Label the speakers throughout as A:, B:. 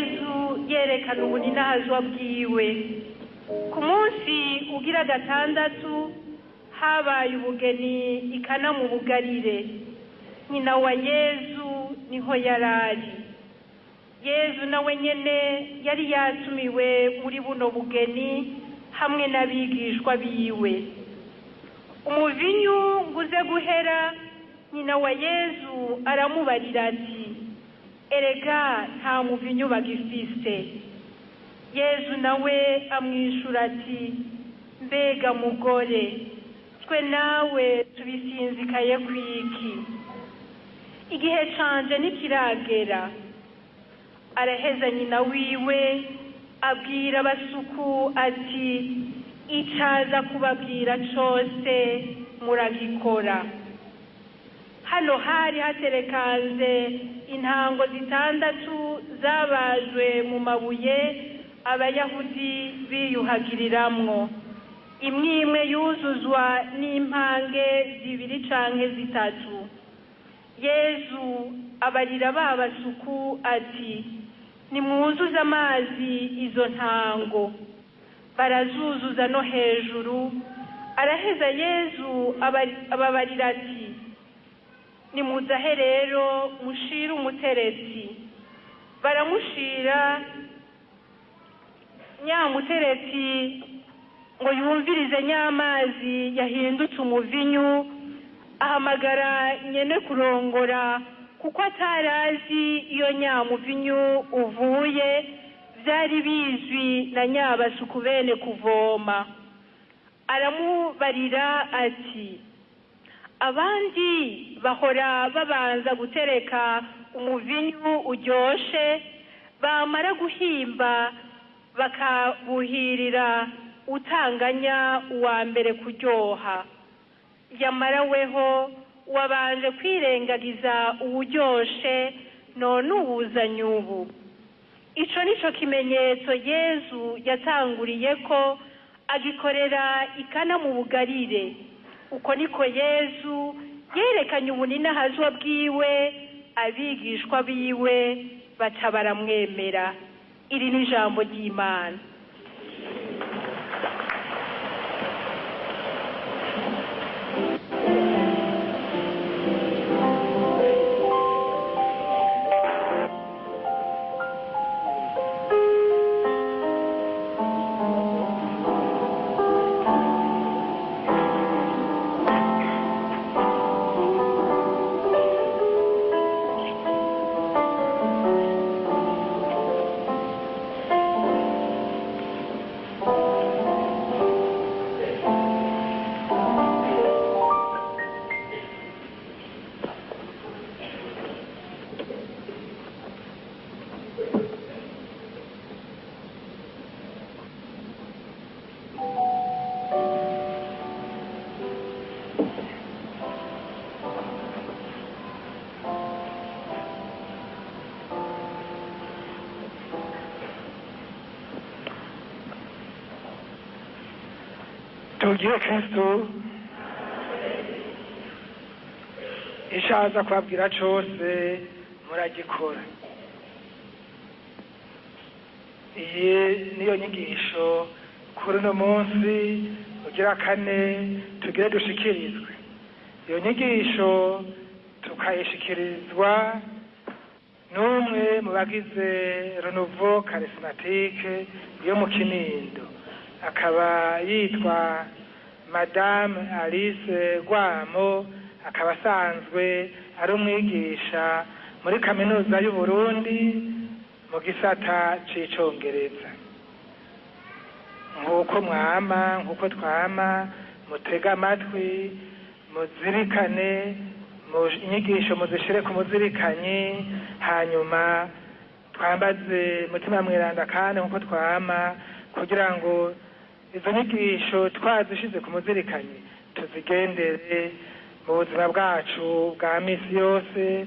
A: Yezu yerekana ubuninahazwa bwiwe. Ku munsi ugira gatandatu habaye ubugeni ikana mu Bugarire. Nyina wa Yezu niho yarari. Yezu nawe nyene yari yatumiwe muri buno bugeni hamwe n'abigishwa biwe. Umuvinyu nguze guhera, nyina wa Yezu aramubarira ati: "Erega nta muvinyu bagifise." Yezu nawe amwishura ati: "Mbega mugore, twe nawe tubisinzikaye kwiki? Igihe canje ntikiragera." Araheza nyina wiwe abwira abasuku ati: "Icaza kubabwira cose muragikora." Hano hari haterekanze intango zitandatu zabajwe mu mabuye abayahudi biyuhagiriramwo, imwe imwe yuzuzwa n'impange zibiri canke zitatu. Yezu abarira ba basuku ati: "Nimwuzuze amazi izo ntango." Barazuzuza no hejuru. Araheza Yezu ababarira ati: "Nimuzahe rero mushire umuteretsi." Baramushira. Nyamuteretsi ngo yumvirize nyamazi yahindutse umuvinyu, ahamagara nyene kurongora, kuko atarazi iyo nyamuvinyu uvuye, vyari bizwi na nyabasuku bene kuvoma. Aramubarira ati: "Abandi bahora babanza gutereka umuvinyu uryoshe, bamara guhimba bakabuhirira utanganya uwa mbere kuryoha. Yamara weho wabanje kwirengagiza uwuryoshe, none uwuzanye ubu." Ico nico kimenyetso Yezu yatanguriye ko agikorera ikana mu Bugarire. Uko niko Yezu yerekanye ubuninahazwa bwiwe, abigishwa biwe baca baramwemera. Iri ni ijambo ry'Imana.
B: Tugire Kristo ishaza kubabwira cose muragikora. Iyi niyo nyigisho kuri uno munsi ugira kane tugire dushikirizwe. Iyo nyigisho tukayishikirizwa n'umwe mu bagize Renouveau Charismatique yo mu Kinindo, akaba yitwa Madame Alice Rwamo, akaba asanzwe ari umwigisha muri kaminuza y'u Burundi mu gisata c'icongereza. Nk'uko mwama, nk'uko twama, mutega amatwi, muzirikane inyigisho, muzishire ku muzirikanyi, hanyuma twambaze Mutima Mweranda kandi nk'uko twama, kugira ngo izo nyigisho twazishize ku muzirikanyi tuzigendere mu buzima bwacu bwa misi yose,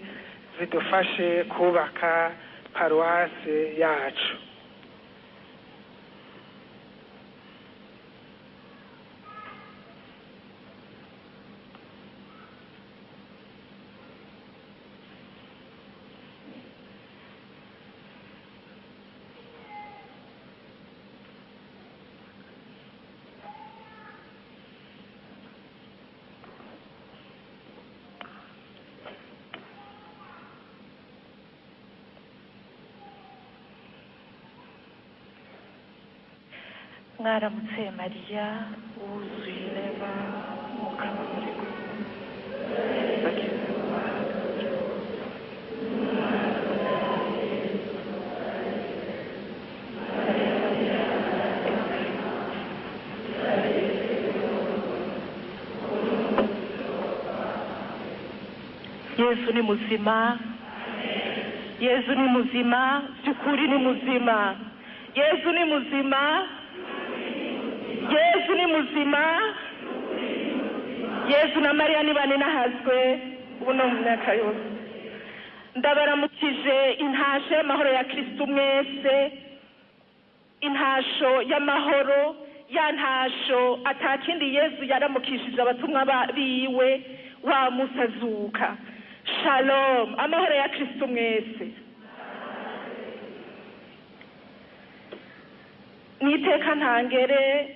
B: zidufashe kubaka paruwase yacu.
A: Mwaramutse Mariya, wuzuye inema, Mukama muri kumwe. Bakize mu bantu. Yesu ni muzima, Yesu ni muzima, by'ukuri ni muzima. Yesu ni muzima, Yesu ni muzima. Yesu na Mariya ni baninahazwe ubu no mu myaka yose. Ndabaramukije intasho y'amahoro ya Kristo mwese, intasho y'amahoro ya ntasho atakindi Yesu yaramukishije abatumwa biwe wa musazuka. Shalom, amahoro ya Kristo mwese. Niteka ntangere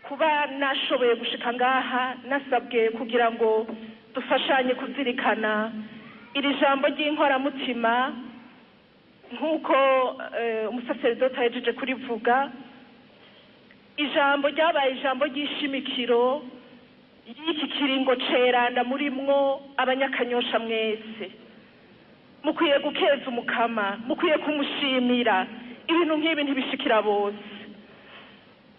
A: kuba nashoboye gushika ngaha, nasabwe kugira ngo dufashanye kuzirikana iri jambo ry'inkoramutima nk'uko umusaseredoti ahejeje kurivuga. Ijambo ryabaye ijambo ry'ishimikiro y'iki kiringo ceranda murimwo abanyakanyosha mwese. Mukwiye gukeza Umukama, mukwiye kumushimira. Ibintu nk'ibi ntibishikira bose.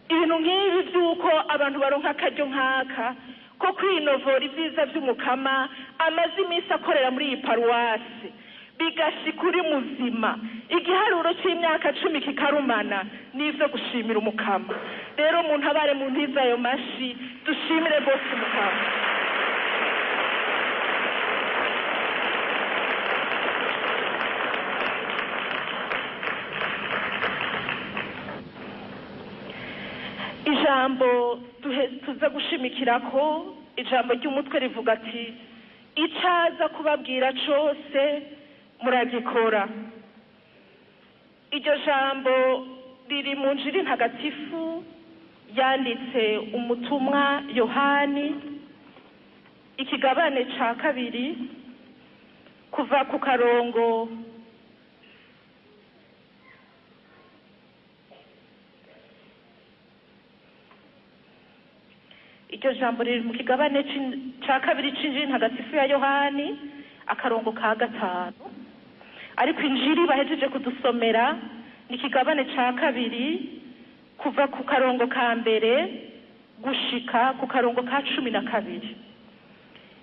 A: Ibintu nk'ibi by'uko abantu baronka akaryo nk'aka ko kwinovora ibyiza by'Umukama amaze iminsi akorera muri iyi paruwasi, bigashika uri muzima, igiharuro cy'imyaka 10 kikarumana, n'ivyo gushimira Umukama. Rero umuntu abare mu ntiza ayo mashi, dushimire rwose Umukama. Ijambo tuza gushimikirako, ijambo ry'umutwe rivuga ati icaza kubabwira cose muragikora. Iryo jambo riri mu Njiri ntagatifu yanditse umutumwa Yohani, ikigabane ca 2, kuva ku karongo Iryo jambo riri mu kigabane ca 2 c'Injiri ntagatifu ya Yohani, akarongo ka 5. Ariko Injiri bahejeje kudusomera ni kigabane ca 2, kuva ku karongo ka 1 gushika ku karongo ka 12.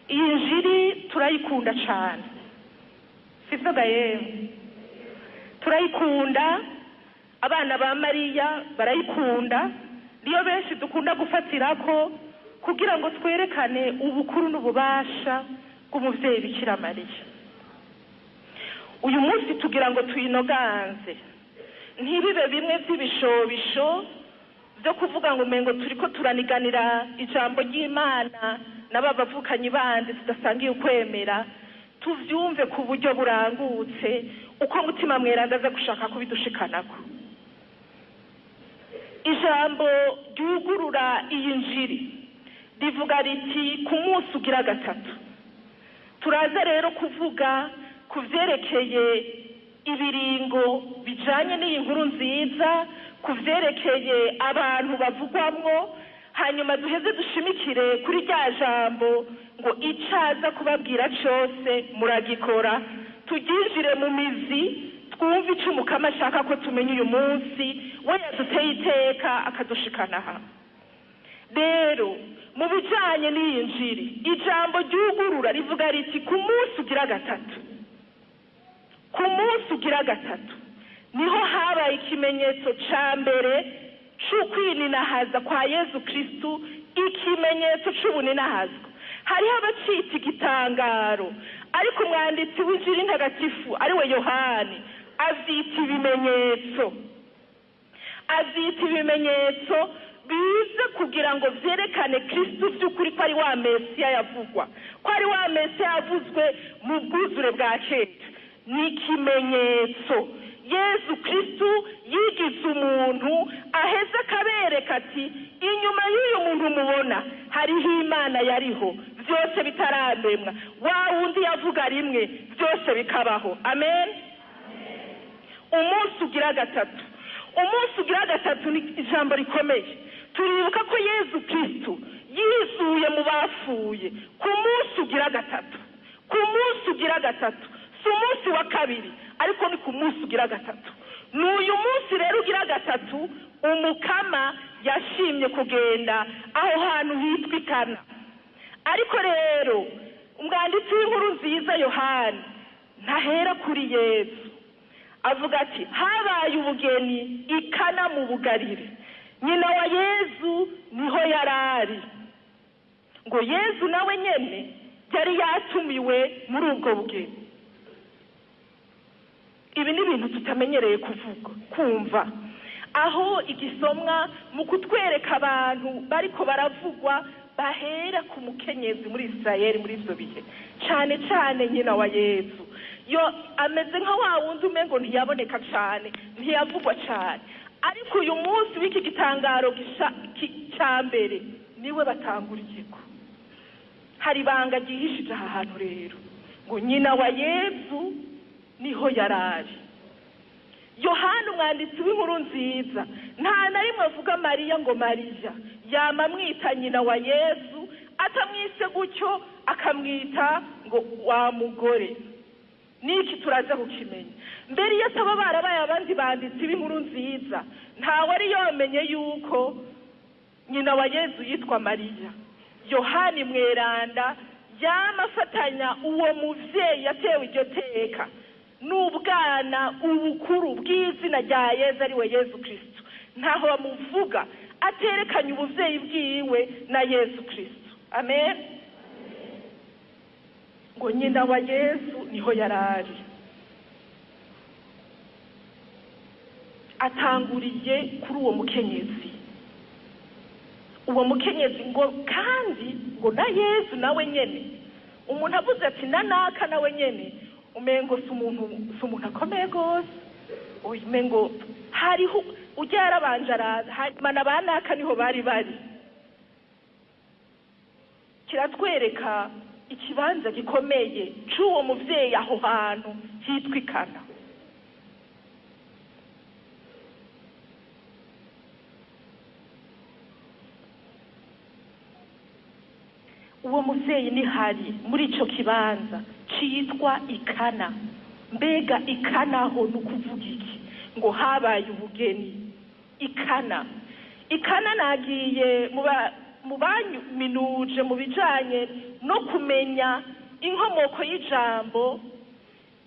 A: Iyi Njiri turayikunda cane, sivyo ga yemwe? Turayikunda, abana ba Mariya barayikunda, niyo benshi dukunda gufatirako kugira ngo twerekane ubukuru n'ububasha bw'umuvyeyi Bikira Mariya. Uyu munsi tugira ngo tuyinoganze, ntibibe bimwe vy'ibishobisho vyo kuvuga ngo umengo turiko turaniganira ijambo ry'Imana n'ababavukanyi bandi tudasangiye ukwemera. Tuvyumve ku buryo burangutse uko Mutima Mweranda aza gushaka kubidushikanako. Ijambo ryugurura iyi Njiri rivuga riti ku munsi ugira 3. Turaza rero kuvuga ku vyerekeye ibiringo bijanye n'iyi nkuru nziza, ku vyerekeye abantu bavugwamwo, hanyuma duheze dushimikire kuri rya jambo ngo icaza kubabwira cose muragikora. Turyinjire mu mizi, twumve ico Umukama ashaka ko tumenya uyu munsi, we yaduteye iteka akadushikana aha. Rero mu bijanye n'iyi Njiri, ijambo ryugurura rivuga riti ku munsi ugira 3. Ku munsi ugira 3 niho habaye ikimenyetso ca mbere c'ukwininahazwa kwa Yezu Kristu, ikimenyetso c'ubuninahazwa. Hariho abacita igitangaro, ariko umwanditsi w'Injiri ntagatifu ariwe Yohani avyita ibimenyetso. Avyita ibimenyetso bize kugira ngo vyerekane Kristu vy'ukuri ko ari wa Mesiya yavugwa, ko ari wa Mesiya yavuzwe mu bwuzure bwa kera. Ni ikimenyetso Yezu Kristu yigize umuntu, aheze akabereka ati inyuma y'uyu muntu mubona hariho Imana yariho, byose bitararemwa, wa wundi yavuga rimwe byose bikabaho. Amen. Umunsi ugira 3, Umunsi ugira gatatu ni ijambo rikomeye. Turibuka ko Yezu Kristo yizuye mu bapfuye ku munsi ugira gatatu. Ku munsi ugira gatatu, si umunsi wa kabiri, ariko ni ku munsi ugira gatatu. N'uyu munsi rero ugira gatatu, umukama yashimye kugenda aho hantu hitwa Ikana. Ariko rero umwanditsi w'inkuru nziza Yohani ntahera kuri Yezu, avuga ati habaye ubugeni Ikana mu Bugarire, nyina wa Yezu niho yarari. Ngo Yezu nawe nyene yari yatumiwe muri ubwo bugeni. Ibi ni ibintu tutamenyereye kuvuga, kumva. Aho igisomwa mu kutwereka abantu bariko baravugwa bahera ku mukenyezi muri Israel muri ivyo bihe, cane cane nyina wa Yezu. Yo ameze nka wa wundi umengo ntiyaboneka cane, ntiyavugwa cane, ariko uyu munsi w'iki gitangaro ca mbere niwe batanguriyeko. Hari ibanga ryihishije aha hantu rero, ngo nyina wa Yezu niho yarari. Yohana umwanditsi w'inkuru nziza nta na rimwe avuga Mariya ngo Mariya, yama amwita nyina wa Yezu, atamwise gutyo akamwita ngo wa mugore. Niki turaza kukimenya. Mbere iyo ataba barabaye abandi banditsi b'inkuru nziza, ntawe ari yomenye yuko nyina wa Yezu yitwa Mariya. Yohani mweranda yama afatanya uwo muvyeyi yatewe iryo teka n'ubwana ubukuru bw'izina rya Yezu ariwe Yezu Kristo. Ntaho bamuvuga aterekanye ubuvyeyi bwiwe na Yezu Kristo. Amen. Ngo nyina wa Yezu niho yarari. Atanguriye kuri uwo mukenyezi. Uwo mukenyezi ngo kandi ngo na Yezu nawe nyene. Umuntu avuze ati nanaka nawe nyene, umengo si umuntu akomeye gose. Umengo hariho ujya yarabanje araza, hanyuma na banaka niho bari bari. Kiratwereka ikibanza gikomeye c'uwo muvyeyi aho hantu hitwa Ikana. Uwo muvyeyi ni hari muri ico kibanza citwa Ikana. Mbega Ikana ho nukuvuga iki? Ngo habaye ubugeni Ikana. Ikana nagiye mu banyaminuje mu bijanye no kumenya inkomoko y'ijambo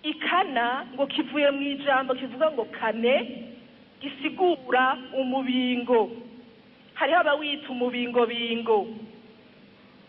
A: Ikana, ngo kivuye mu ijambo kivuga ngo kane, gisigura umubingo. Hariho abawita umubingo bingo.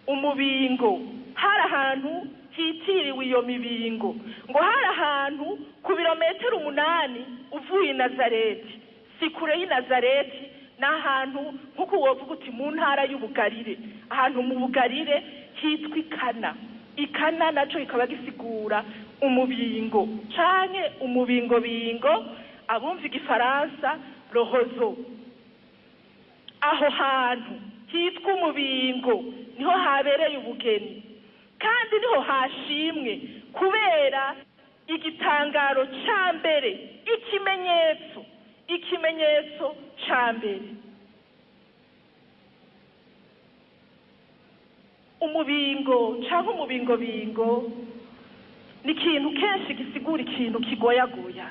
A: Umubingo, hari ahantu hitiriwe iyo mibingo. Ngo hari ahantu ku birometero 8 uvuye i Nazareti, si kure y'i Nazareti, ni ahantu nkuko wovuga uti mu ntara y'Ubugarire, ahantu mu Bugarire hitwa Ikana. Ikana naco kikaba gisigura umubingo canke umubingo bingo, abumva igifaransa rohozo. Aho hantu hitwa umubingo niho habereye ubugeni, kandi niho hashimwe kubera igitangaro ca mbere, ikimenyetso ca mbere. Umubingo canke umubingo bingo ni ikintu kenshi gisigura ikintu kigoyagoya.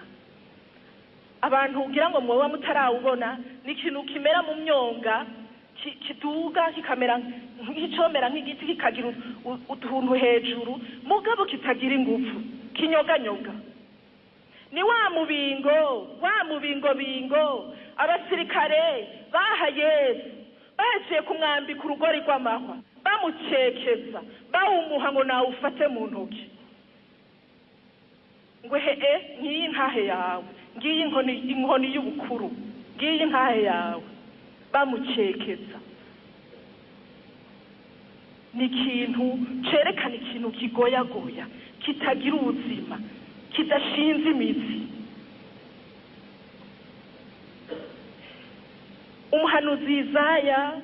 A: Abantu ugira ngo mwoba mutarawubona, ni ikintu kimera mu myonga, kiduga kikamera nk'icomera nk'igiti, kikagira utuntu hejuru, mugabo kitagira ingufu, kinyoganyoga. Ni wa mubingo, wa mubingo bingo abasirikare baha Yesu bahejeje kumwambika urugori rw'amahwa, bamucekeza, bawumuha ngo nawufate mu ntoki. Ngo he ngiyi intahe yawe, ngiyi inkoni y'ubukuru, ngiyi intahe yawe. Bamucekeza. Ni ikintu cerekana ikintu kigoyagoya, kitagira ubuzima, kidashinze imizi. Umuhanuzi Isaya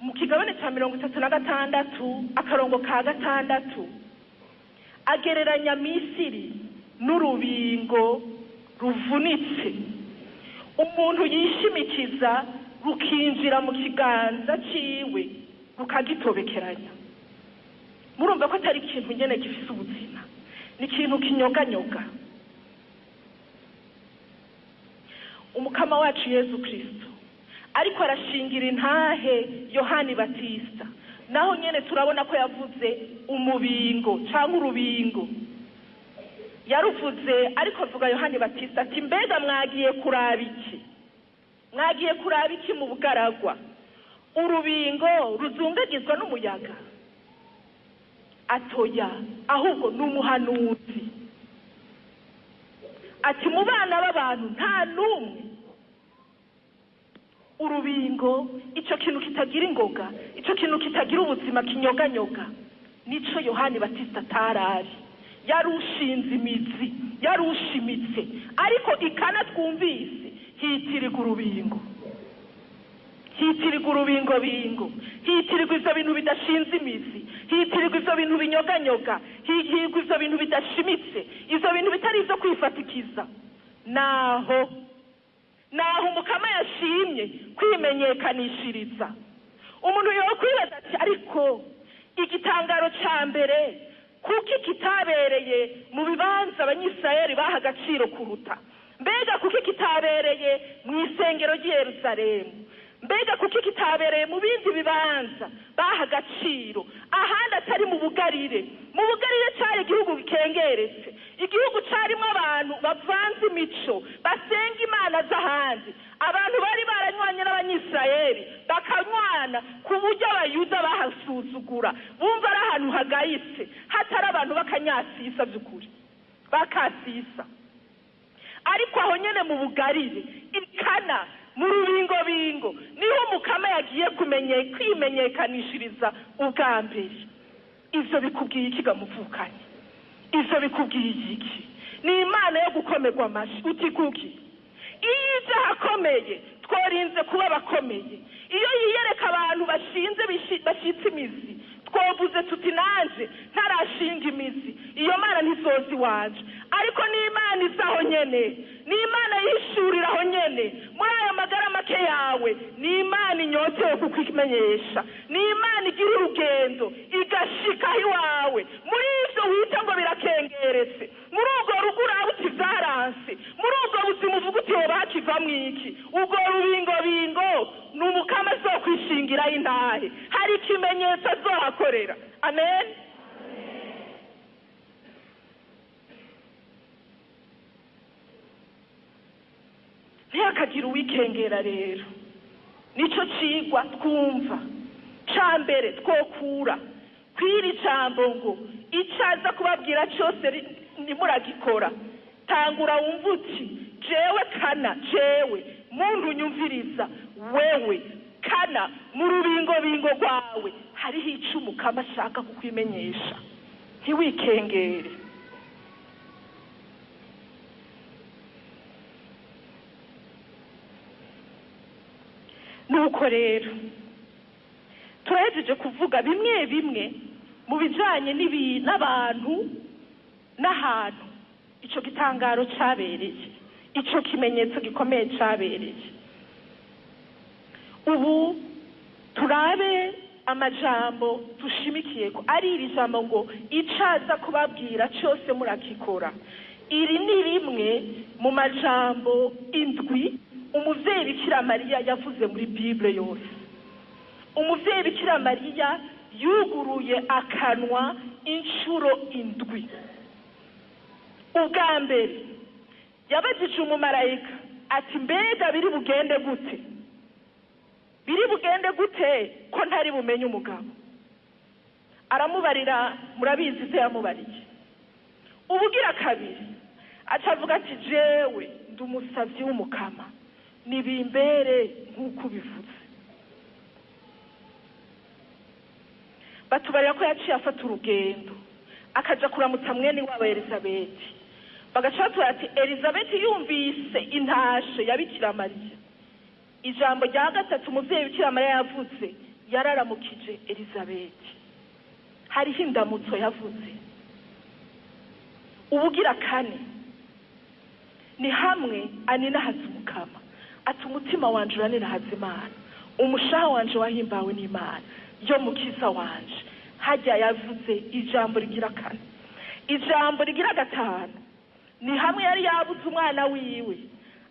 A: mu kigabane ca 36 akarongo ka 6 agereranya Misiri n'urubingo ruvunitse. Umuntu yishimikiza rukinjira mu kiganza ciwe rukagitobekeranya. Murumva ko atari ikintu nyene gifise ubuzima, ni ikintu kinyoganyoga. Umukama wacu Yezu Kristo ariko arashingira intahe Yohani Batista, naho nyene turabona ko yavuze umubingo cyangwa urubingo. Yaruvuze ariko avuga Yohani Batista ati mbega mwagiye kuraba iki? Mwagiye kuraba iki mu bugaragwa? Urubingo ruzungagizwa n'umuyaga? Atoya, ahubwo ni umuhanuzi. Ati mu bana b'abantu nta n'umwe. Urubingo, ico kintu kitagira ingoga, ico kintu kitagira ubuzima, kinyoganyoga, nico Yohani Batista atarari. Yarushinze imizi, yarushimitse, ariko ikana twumvise hitirirwa urubingo, hitirirwa urubingo bingo, hitirirwa ivyo bintu bidashinze imizi, hitirirwa ivyo bintu binyoganyoga, hitirirwa ivyo bintu bidashimitse, ivyo bintu bitari ivyo kwifatikiza. Naho umukama yashimye kwimenyekanishiriza. Umuntu yokwibaza ati ariko igitangaro ca mbere kuki kitabereye mu bibanza Abanyisirayeli baha agaciro kuruta? Mbega kuki kitabereye mu isengero ry'i Yerusalemu? Mbega kuki kitabereye mu bindi bibanza baha agaciro ahandi atari mu Bugarire? Mu Bugarire cari igihugu gikengeretse, igihugu carimo abantu bavanze imico, basenga imana z'ahandi. Abantu bari baranywanye n'Abanyisirayeli bakanywana ku buryo Abayuda bahasuzugura, bumva ari ahantu hagayitse, hatari abantu bakanyasisa by'ukuri, bakasisa. Ariko aho nyene mu Bugarire, ikana mu rubingo bingo, niho umukama yagiye kwimenyekanishiriza ubwa mbere. Ivyo bikubwiye iki gamuvukanye? Ivyo bikubwiye iki? Ni Imana yo gukomerwa amashi. Uti kuki? Iyo ije ahakomeye tworinze kuba abakomeye. Iyo yiyereka abantu bashinze bashitse imizi, twovuze tuti nanje ntarashinga imizi, iyo Mana ntizozi wanje. Ariko ni Imana izaho nyene, ni Imana yishurira aho nyene muri ayo magara make yawe, ni Imana inyotewe kukwimenyesha, ni Imana igira urugendo igashika iwawe. Muri ivyo wita ngo birakengeretse, muri ubwo rugo uraba uti vyaranse, muri ubwo buzima uvuga uti hoba hakivamwo iki, ubwo rubingo bingo ni umukama azokwishingira intahe, hari ikimenyetso azohakorera. Amen. Ntihakagire uwikengera rero. Nico cigwa twumva ca mbere twokura kw'iri jambo ngo icaza kubabwira cose ntimuragikora. Tangura wumva uti jewe kana, jewe muntu nyumviriza, wewe kana mu rubingo bingo rwawe hariho ico umukama ashaka kukwimenyesha, ntiwikengere. Nuko rero turahejeje kuvuga bimwe bimwe mu bijanye n'abantu n'ahantu ico gitangaro cabereye, ico kimenyetso gikomeye cabereye. Ubu turabe amajambo dushimikiye ko ari iri jambo ngo icaza kubabwira cyose murakikora. Iri ni rimwe mu majambo indwi umuvyeyi Bikira Mariya yavuze muri Bible yose. Umuvyeyi Bikira Mariya yuguruye akanwa inshuro indwi. Ubwa mbere yabajije umumarayika ati mbega biri bugende gute? Biri bugende gute ko ntari bumenye umugabo? Aramubarira, murabizi se yamubariye. Ubugira kabiri acavuga ati jewe ndi umusavyi w'umukama, nibimbere nk'uko ubivuze. Batubarira ko yaciye afata urugendo akaja kuramutsa mwene wabo Elizabeti. Bagaca batubwira ati Elizabeti yumvise intashe ya Bikira Mariya. Ijambo rya gatatu umuvyeyi Bikira Mariya yavuze, yararamukije Elizabeti. Hariho indamutso yavuze. Ubugira kane ni hamwe aninahaza umukama Ati umutima wanje uranirahaza Imana, umushaha wanje wahimbawe n'Imana yo mukiza wanje. Hajya yavuze ijambo rigira kane. Ijambo rigira gatanu ni hamwe yari yabuze umwana wiwe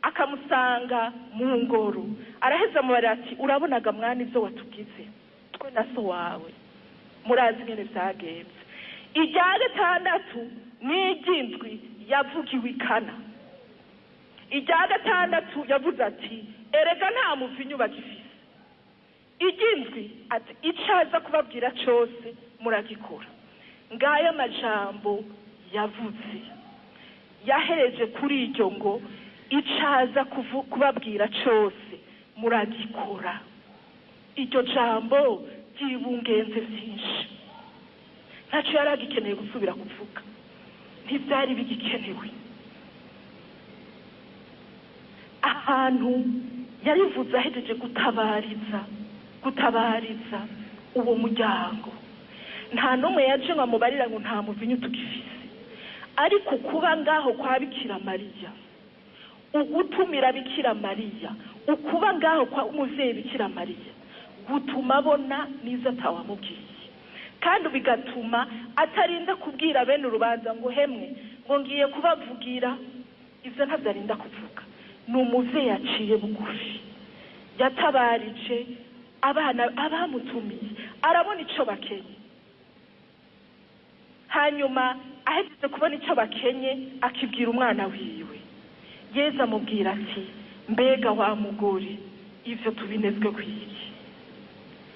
A: akamusanga mu ngoro, araheza amubara ati urabonaga mwana ibyo watugize twe na so wawe, murazi ingene vyagenze. Irya gatandatu n'iry'indwi yavugiwe ikana. Irya gatandatu yavuze ati erega nta muvinyu bagifise. Iry'indwi ati icaza kubabwira cose muragikora. Ngaya majambo yavuze yahereje kuri iryo ngo icaza kubabwira cose muragikora. Iryo jambo ryibungenze vyinshi, ntaco yari agikeneye gusubira kuvuga, ntivyari bigikenewe. Ahantu yarivuze ahejeje gutabariza uwo muryango, nta n'umwe yaje ngo amubarira ngo nta muvinyu tugifise. Ariko kuba ngaho kwa Bikira Mariya, ugutumira Bikira Mariya, ukuba ngaho kwa umuvyeyi Bikira Mariya gutuma abona nizo atawamubwiye, kandi bigatuma atarinda kubwira bene urubanza ngo hemwe ngo ngiye kubavugira. Ivyo ntavyo arinda kuvuga. Ni umuvyeyi aciye bugufi, yatabarije abana abamutumiye, arabona ico bakenye. Hanyuma ahejeje kubona ico bakenye akibwira umwana wiwe. Yezu amubwira ati mbega wa mugore, ivyo tubinezwe kwiki?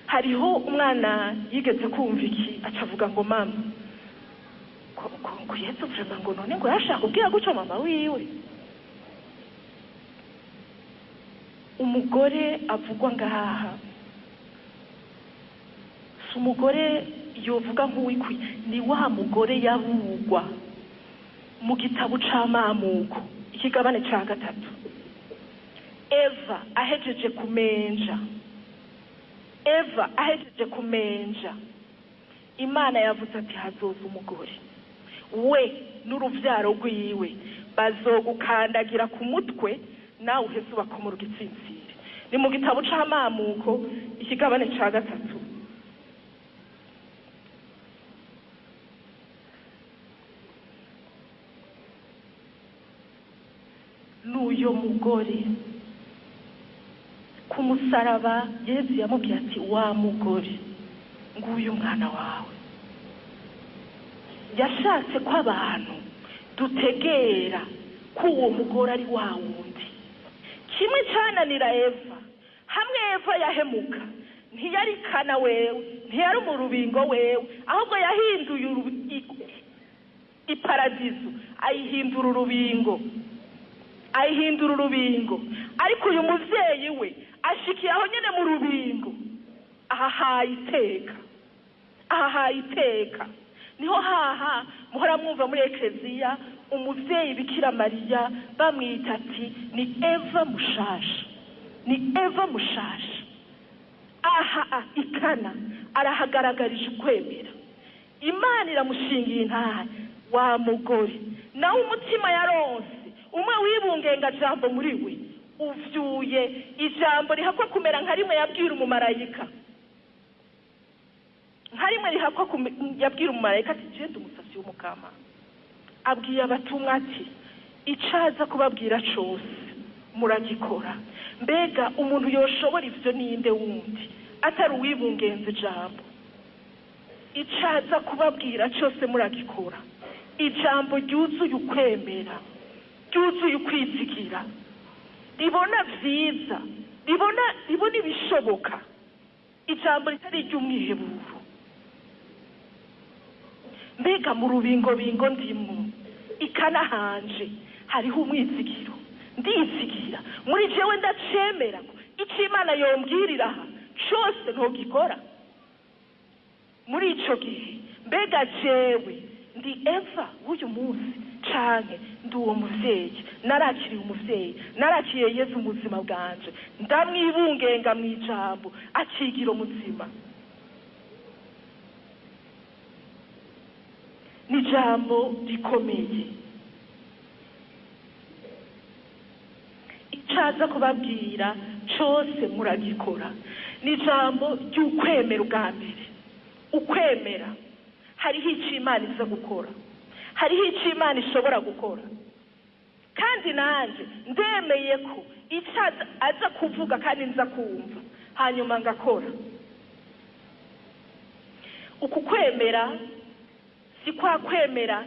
A: Hariho umwana yigeze kumva iki acavuga ngo mama ngo Yezu vraiment ngo none ngo yashaka kubwira gutyo mama wiwe. Umugore avugwa ngaha si umugore yovuga nk'uwikwi, ni wa mugore yabugwa mu gitabo c'amamuko ikigabane ca 3. Eva ahejeje kumenja, Eva ahejeje kumenja, Imana yavuze ati hazoza umugore we n'uruvyaro rwiwe bazogukandagira ku mutwe nawe uheze ubakomora igitsintsiri. Ni mu gitabo c'amamuko ikigabane ca 3. N'uyo mugore ku musaraba Yezu yamubwiye ati wa mugore nguyu umwana wawe. Yashatse ko abantu dutegera ko uwo mugore ari wa wundi. Kimwe cananira Eva, hamwe Eva yahemuka ntiyari kana wewe, ntiyari mu rubingo wewe, ahubwo yahinduye iparadizo ayihindura urubingo, ayihindura urubingo. Ariko uyu muvyeyi we ashikiye aho nyene mu rubingo, ahahaye iteka, ahahaye iteka. Niho haha muhora mwumva muri ekleziya umuvyeyi Bikira Mariya bamwita ati ni Eva mushasha, ni Eva mushasha. Aha ikana arahagaragarije ukwemera. Imana iramushingiye intahe wa mugore, nawe umutima yaronse umwe wibungenga jambo muri we uvyuye ijambo rihakwa kumera nka rimwe yabwira umumarayika, nka rimwe rihakwa yabwira umumarayika ati je ndi umusavyi w'umukama. Abwiye abatumwa ati icaza kubabwira cose muragikora. Mbega umuntu yoshobora ivyo ninde wundi atari uwibungenze ijambo? Icaza kubabwira cose muragikora. Ijambo ryuzuye ukwemera, ryuzuye ukwizigira, ribona vyiza, ribona ibishoboka, ijambo ritari iry'umwiheburo. Mbega mu rubingo bingo ndimwo ikana hanje hariho umwizigiro, ndizigira muri jewe, ndacemera ko ico Imana yombwirira aha cose ntogikora. Muri ico gihe mbega jewe ndi Eva w'uyu munsi canke ndi uwo muvyeyi? Narakiriye umuvyeyi, narakiriye Yezu mu buzima bwanje, ndamwibungenga mw'ijambo akigira umuzima. Ni ijambo rikomeye. Ico aza kubabwira cose muragikora. Ni ijambo ry'ukwemera. Ubwa mbere ukwemera, hariho ico Imana iza gukora, hariho ico Imana ishobora gukora, kandi nanje ndemeye ko ico aza kuvuga kandi nza kumva, hanyuma ngakora. Uku kwemera si kwa kwemera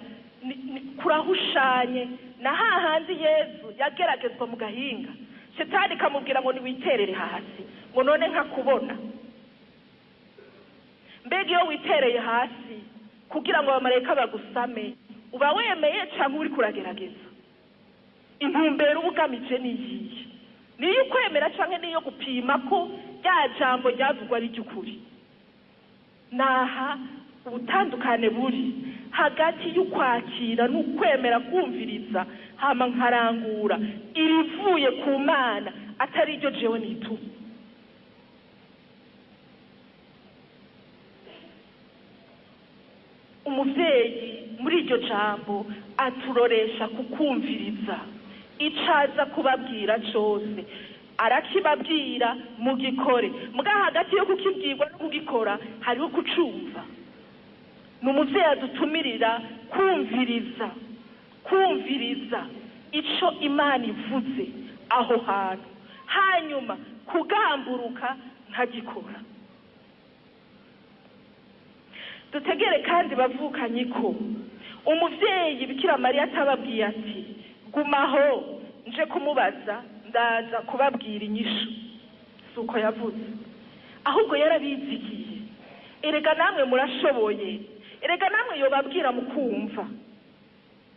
A: kurahushanye na hahandi Yezu yageragezwa mu gahinga, Shetani ikamubwira ngo niwiterere hasi, ngo none nkakubona. Mbega iyo witereye hasi kugira ngo abamarayika bagusame, uba wemeye cyangwa uri kuragerageza? Intumbero uba ugamije niyihe? Niyo ukwemera cyangwa niyo gupima ko rya jambo ryavugwa ari iry'ukuri? Naha ubutandukane buri hagati y'ukwakira n'ukwemera kumviriza, hama nkarangura irivuye ku Mana, atari iryo jewe nituma. Umuvyeyi muri iryo jambo aturoresha kukumviriza. Icaza kubabwira cose arakibabwira, mugikore. Muga hagati yo kukibwirwa no kugikora hariho kucumva. Ni umuvyeyi adutumirira kumviriza, kumviriza ico Imana ivuze aho hantu, hanyuma kugamburuka nkagikora. Dutegere kandi, bavukanye, ko umuvyeyi Bikira Mariya atababwiye ati: "Gumaho nje kumubaza, ndaza kubabwira inyishu." Si uko yavuze, ahubwo yarabizigiye. Erega namwe murashoboye, erega namwe yobabwira mukumva,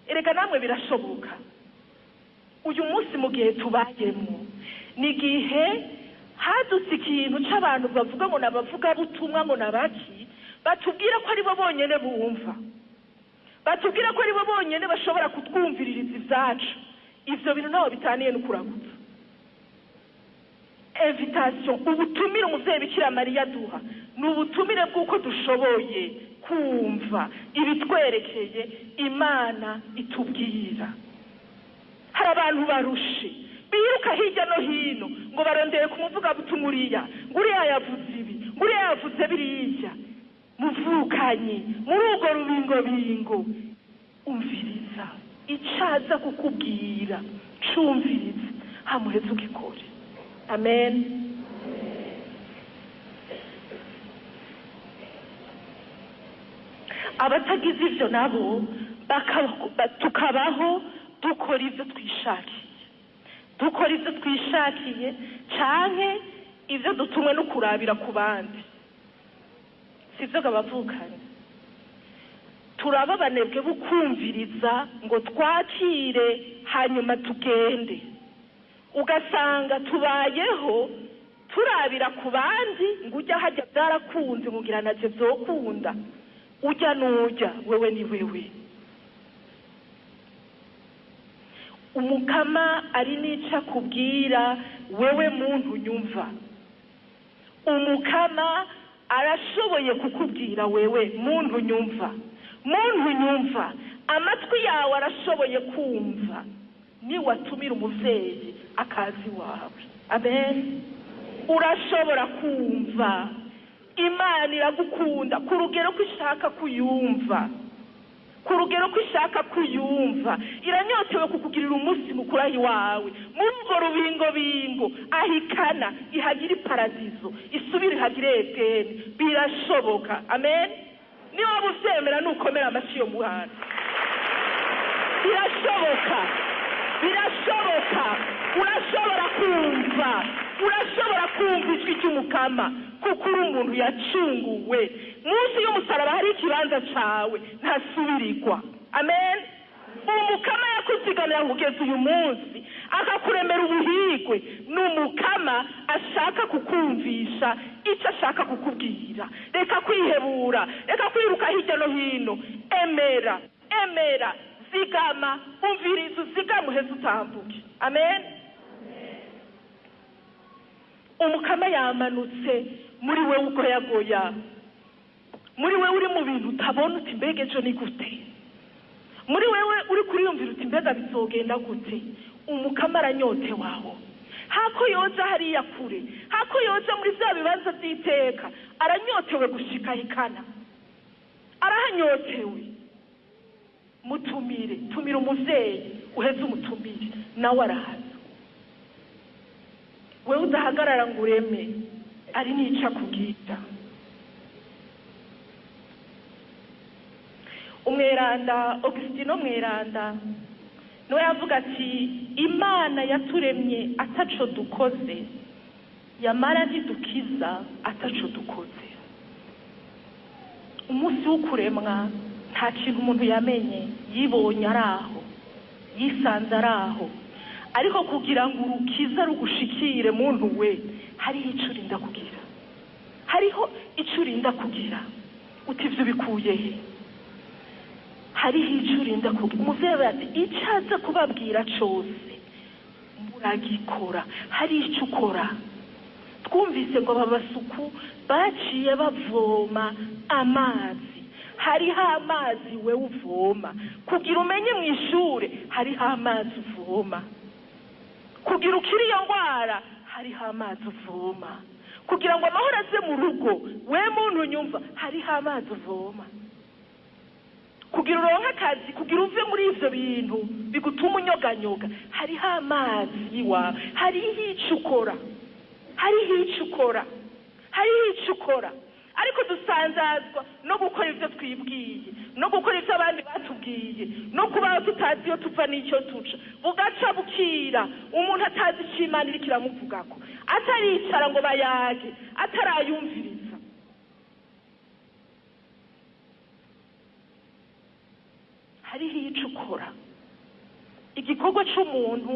A: erega namwe birashoboka. Uyu munsi mu gihe tubayemwo, ni igihe hadutse ikintu c'abantu bavuga ngo nabavugabutumwa, ngo nabaki, batubwira ko aribo bonyene bumva, batubwira ko aribo bonyene bashobora kutwumviririza ivyacu. Ivyo bintu ntaho bitaniye no kuragutsa. Invitation, ubutumire umuvyeyi Bikira Mariya aduha, ni ubutumire bw'uko dushoboye kumva ibitwerekeye Imana itubwira. Hari abantu barushe biruka hirya no hino ngo barondeye kumuvugabutumwa uriya, ngo uriya yavuze ibi, ngo uriya yavuze biriya. Muvukanyi, muri urwo rubingobingo, umviriza icaza kukubwira, cumviriza, hamuheze ugikore. Amen. Abatagize ivyo nabo tukabaho dukora ivyo twishakiye, dukora ivyo twishakiye canke ivyo dutumwe no kurabira ku bandi. Sivyo gabavukanye? Turaba abanebwe bukumviriza ngo twakire hanyuma tugende, ugasanga tubayeho turabira ku bandi, ngo ujya hajya byarakunze, ngo ngira naje vyokunda. Ujya n'ujya, wewe ni wewe. Umukama ari n'ico akubwira wewe muntu nyumva. Umukama arashoboye kukubwira wewe muntu nyumva, muntu nyumva. Amatwi yawe arashoboye kumva niwatumira umuvyeyi akazi wawe. Amen. Urashobora kumva. Imana iragukunda ku rugero ko ishaka kuyumva, ku rugero ko ishaka kuyumva. Iranyotewe kukugirira umunsi mukuru aho iwawe, muri urwo rubingobingo ahikana ihagira iparadizo, isubire ihagire Edeni. Birashoboka. Amen. Niba waba uvyemera, nukomera amashyi yo muhana. Birashoboka, birashoboka. Urashobora kumva, urashobora kumva ijwi ry'Umukama, kuko uri umuntu yacunguwe. Munsi y'umusaraba hari ikibanza cawe ntasubirirwa. Amen. Umukama yakuzigamira kugeza uyu munsi, akakuremera ubuhigwe. Ni Umukama ashaka kukumvisha icyo ashaka kukubwira. Reka kwihebura, reka kwiruka hirya no hino. Emera, emera, zigama, umviriza, uzigame, uheze utambuke. Amen. Umukama yamanutse muri wewe ugoyagoya, muri wewe uri mu bintu utabona uti: "Mbega ejo ni gute?" Muri wewe uri kuriyumvira uti: "Mbega bizogenda gute?" Umukama aranyotewe aho. Hako yoja hariya kure, hako yoja muri vya bibanza vy'iteka, aranyotewe gushika hikana, arahanyotewe. Mutumire, tumira umuvyeyi, uheze umutumire, nawe arahaza. Wewe udahagarara ngo ureme, ari n'ico akubwira. Umweranda Augustino Mweranda niwe yavuga ati Imana yaturemye ataco dukoze, yamara ntidukiza ataco dukoze. Umunsi w'ukuremwa nta kintu umuntu yamenye, yibonye araho, yisanze araho. Ariko kugira ngo urukiza rugushikire muntu we, hariho ico urinda kugira, hariho ico urinda kugira. Uti ivyo bikuye he? Hariho ico urinda kugira. Umuvyeyi ati ico aza kubabwira cose muragikora, hari ico ukora. Twumvise ngo aba basuku baciye bavoma amazi, hariho amazi we uvoma kugira umenye mu ishure, hariho amazi uvoma kugira ukire iyo ndwara, hariho amazi uvoma kugira ngo amahoro aze mu rugo, we muntu unyumva, hariho amazi uvoma kugira uronke akazi, kugira uve muri ivyo bintu bigutuma unyoganyoga, hariho amazi iwawe, hariho ico ukora, hariho ico ukora, hariho ico ukora. Ariko dusanzazwa no gukora ivyo twibwiye, no gukora ivyo abandi batubwiye, no kubaho tutazi iyo tuva n'icyo tuca. Bugaca bukira umuntu atazi ico Imana iriko iramuvugako, ataricara ngo bayage, atarayumviriza. Hariho ico ukora. Igikorwa c'umuntu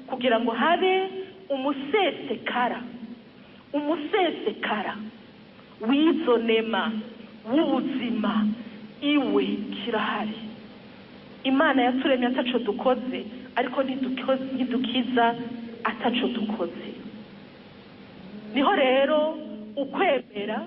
A: kugira ngo habe umusesekara, umusesekara w'izo nema w'ubuzima iwe kirahari. Imana yaturemye ataco dukoze, ariko ntidukiza ataco dukoze. Niho rero ukwemera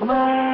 C: Amen.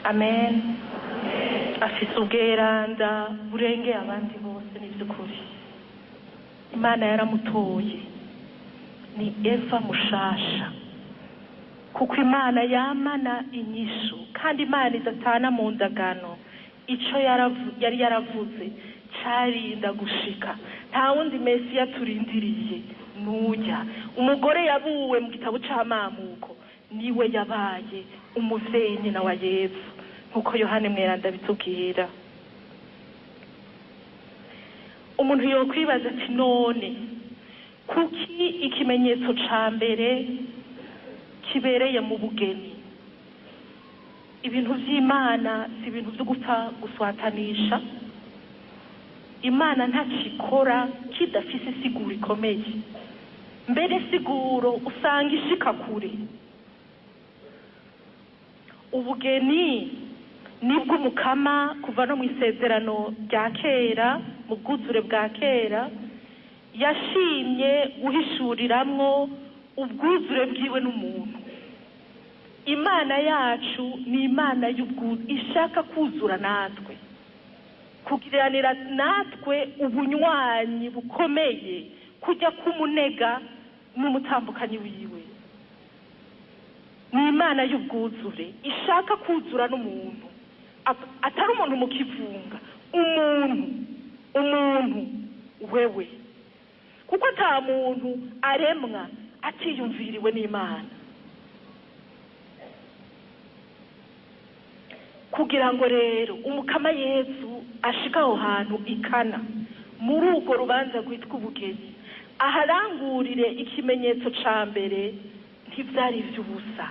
A: Amen. Afise ubweranda burengeye abandi bose. Ni by'ukuri Imana yaramutoye, ni Eva mushasha, kuko Imana yamana inyishu kandi Imana idatana mu ndagano. Ico yari yaravuze carinda gushika. Nta wundi Mesiya turindiriye nujya umugore yabuwe mu gitabo c'amamuko, niwe yabaye umuvyeyi nyina wa Yesu, nkuko Yohani Mweranda bitubwira. Umuntu yokwibaza ati: none kuki ikimenyetso ca mbere kibereye mu bugeni? Ibintu vy'Imana si ibintu vyo gupfa guswatanisha. Imana ntakikora kidafise isiguro ikomeye, mbere isiguro usanga ishika kure. Ubugeni nibwo Umukama kuva no mu isezerano rya kera, mu bwuzure bwa kera, yashimye guhishuriramwo ubwuzure bwiwe n'umuntu. Imana yacu ni Imana ishaka kuzura natwe, kugiranira natwe ubunywanyi bukomeye, kujya k'umunega n'umutambukanyi wiwe. Ni Imana y'ubwuzure ishaka kuzura n'umuntu, atari umuntu mu kivunga, umuntu wewe, kuko ata muntu aremwa atiyumviriwe n'Imana. Kugira ngo rero Umukama Yesu ashika aho hantu ikana muri urwo rubanza rwitwa ubugeni, aharangurire ikimenyetso ca mbere, ntivyari ivy'ubusa.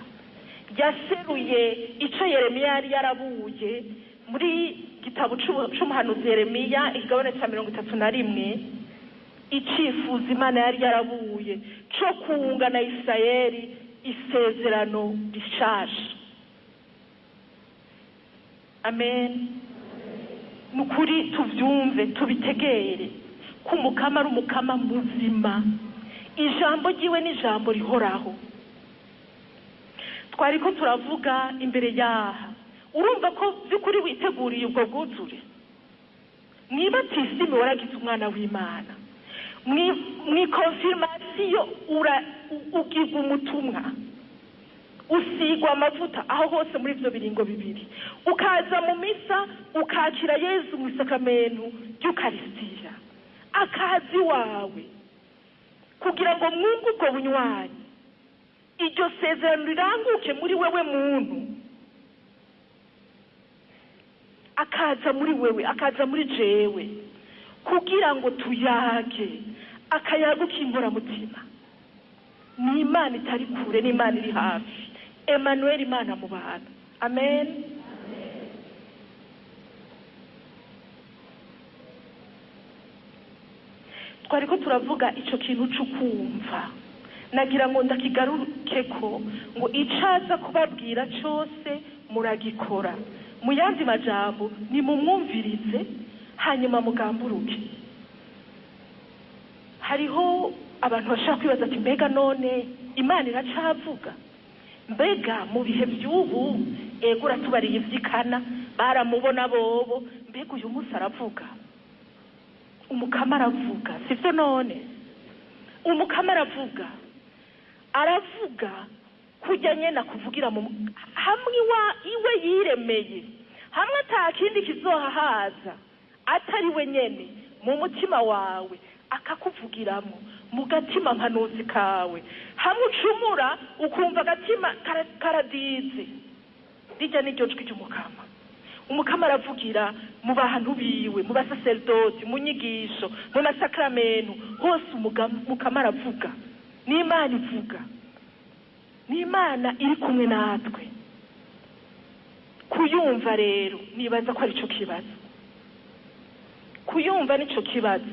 A: Yaseruye ico Yeremiya yari yarabuye muri gitabo c'umuhanuzi Yeremiya, ikigabane ca 31, icifuzo Imana yari yarabuye co kunga na Isirayeli isezerano rishasha. Amen. Nukuri tuvyumve, tubitegere ko Umukama ari Umukama muzima, ijambo ryiwe ni ijambo rihoraho. Twariko turavuga imbere yaha, urumva ko by'ukuri witeguriye ubwo bwuzure. Mwibatisime waragize umwana w'Imana, mwikonfirmasiyo ugirwa umutumwa, usigwa amavuta aho hose muri ivyo biringo bibiri, ukaza mu misa ukakira Yezu mu isakramentu ry'Ukarisitiya, akazi wawe kugira ngo mwunge ubwo bunywanyi, iryo sezerano riranguke muri wewe muntu, akaza muri wewe, akaza muri jewe, kugira ngo tuyage akayaga k'inkoramutima. Ni Imana itari kure, ni Imana iri hafi. Emmanuel, Imana mu bantu. Amen. Twariko turavuga ico kintu c'ukumva, nagira ngo ndakigarukeko ngo icaza kubabwira cose muragikora. Mu yandi majambo, nimumwumvirize hanyuma mugamburuke. Hariho abantu bashaka kwibaza ati: mbega none Imana iracavuga? Mbega mu bihe by'ubu, ego uratubariye ivy'ikana baramubona bobo, mbega uyu munsi aravuga? Umukama aravuga, sivyo? None Umukama aravuga, aravuga kujya nyene akuvugira mu hamwe iwe yiremeye, hamwe ata kindi kizohahaza atari we nyene, mu mutima wawe akakuvugiramo, mu gatima mpanuzi kawe, hamwe ucumura ukumva agatima karadize. Rijya n'iryo jwi ry'Umukama. Umukama aravugira mu bantu biwe, mu basaserdoti, mu nyigisho, mu masakramenu hose. Umukama aravuga, n'Imana ivuga, n'Imana iri kumwe natwe. Kuyumva rero nibaza ko arico kibazo, kuyumva nico kibazo.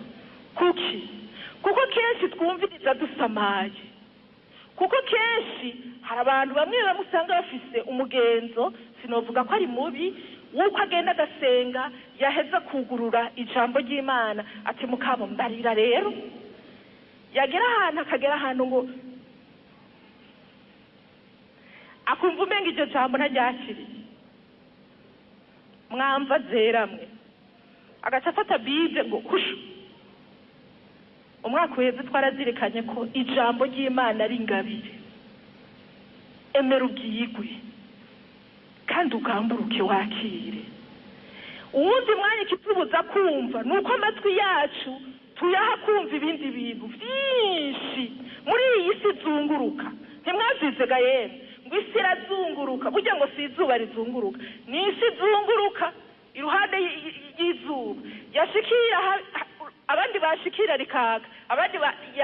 A: Kuki? Kuko kenshi twumviriza dusamaye, kuko kenshi hari abantu bamwe bamwe usanga bafise umugenzo, sinovuga ko ari mubi, w'uko agenda agasenga, yaheza kugurura ijambo ry'Imana ati: mukabo mbarira rero. Yagera ahantu, akagera ahantu ngo akumva umenga iryo jambo ntaryakiriye. Mwamva zeramwe agaca afata Bible ngo hushu. Umwaka uheze twarazirikanye ko ijambo ry'Imana ari ingabire. Emera ubwigwe kandi ugamburuke wakire. Uwundi mwanya ikitubuza kumva nuko amatwi yacu tuyaha kumva ibindi bintu byinshi muri iyi si izunguruka. Ntimwazize yemwe ngo isi irazunguruka, burya ngo si izuba rizunguruka, ni isi izunguruka iruhande y'izuba. Yashikira abandi bashikira rikaka, abandi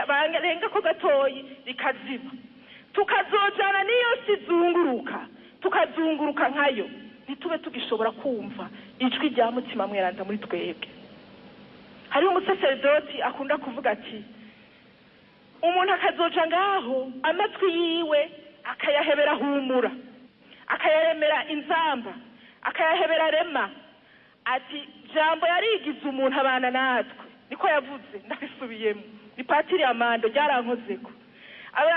A: barenga ko gatoyi rikazima. Tukazojana n'iyo si izunguruka, tukazunguruka nkayo, ntitube tugishobora kumva ijwi rya Mutima Mweranda muri twebwe. Hariho umusaseredoti akunda kuvuga ati umuntu akazoja ngaho amatwi yiwe akayahebera Humura, akayaremera Inzamba, akayahebera Rema. Ati jambo yarigize umuntu abana natwe, niko yavuze, ndabisubiyemo, ni Patiri Amando ryarankozeko.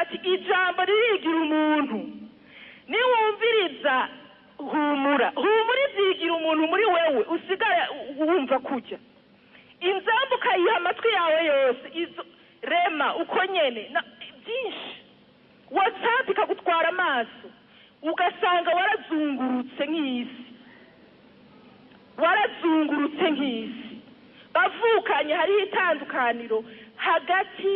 A: Ati ijambo ririgira umuntu, niwumviriza Humura, Humura izigira umuntu muri wewe, usigara wumva kujya Inzamba ukayiha amatwi yawe yose, izo Rema uko nyene byinshi. WhatsApp ikagutwara amaso, ugasanga warazungurutse nk'isi, warazungurutse nk'isi. Bavukanye, hariho itandukaniro hagati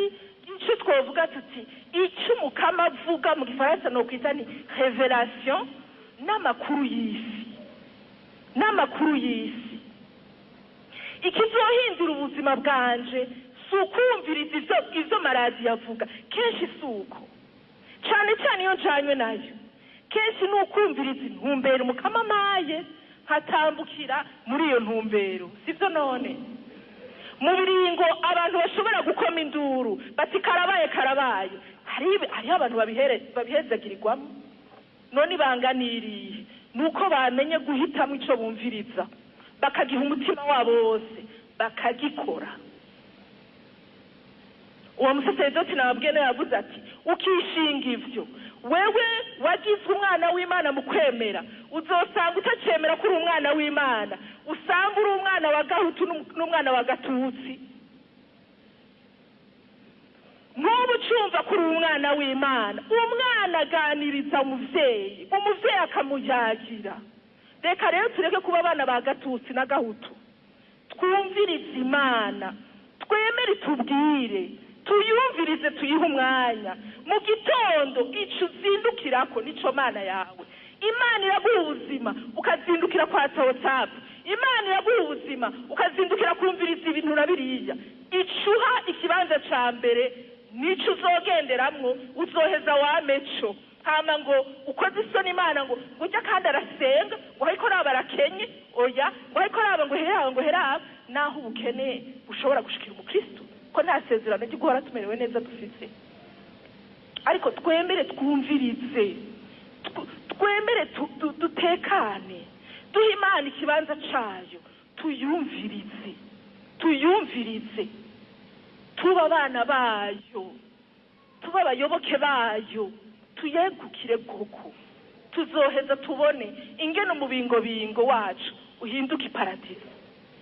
A: y'icyo twovuga tuti icyo Umukama avuga, mu gifaransa no kwita ni révélation, n'amakuru y'isi, n'amakuru y'isi. Ikizohindura ubuzima bwanje si ukumviriza ivyo maradiyo avuga, kenshi si uko, cane cane iyo njanywe nayo, kenshi ni ukumviriza intumbero Umukama amaye, nkatambukira muri iyo ntumbero. Sivyo none? Mu biringo abantu bashobora gukoma induru bati karabaye karabaye, hariho abantu babihezagirirwamo. None ibanga nirihe? Nuko bamenye guhitamo ico bumviriza, bakagiha umutima wabo wose, bakagikora. Uwo musaseredoti nababwiye nawe yavuze ati ukishinga ivyo, wewe wagizwe umwana w'Imana mu kwemera, uzosanga utacemera ko uri umwana w'Imana, usanga uri umwana wa Gahutu n'umwana wa Gatutsi. Nk'ubu ucumva ko uri umwana w'Imana, umwana aganiriza umuvyeyi, umuvyeyi akamuyagira. Reka rero tureke kuba abana ba Gatutsi na Gahutu, twumvirize Imana, twemere tubwire, tuyumvirize, tuyihe umwanya. Mu gitondo ico uzindukirako nico Mana yawe. Imana iraguha ubuzima ukazindukira kwa WhatsApp, Imana iraguha ubuzima ukazindukira kumviriza ibintu na biriya. Icuha ikibanza ca mbere nico uzogenderamwo, uzoheza wameco. Hama ngo ukoze isoni Imana ngo ujya kandi arasenga ngo ariko raba arakenye, oya, ngo ariko raba ngo heraba, ngo heraba. Naho ubukene bushobora gushikira umukristo, ko nta sezerano ryo guhora tumerewe neza dufise, ariko twemere twumvirize, twemere dutekane, duhe Imana ikibanza cayo, tuyumvirize, tuyumvirize, tuba abana bayo, tuba abayoboke bayo, tuyegukire koko. Tuzoheza tubone ingene umubingobingo wacu uhinduka iparadiso,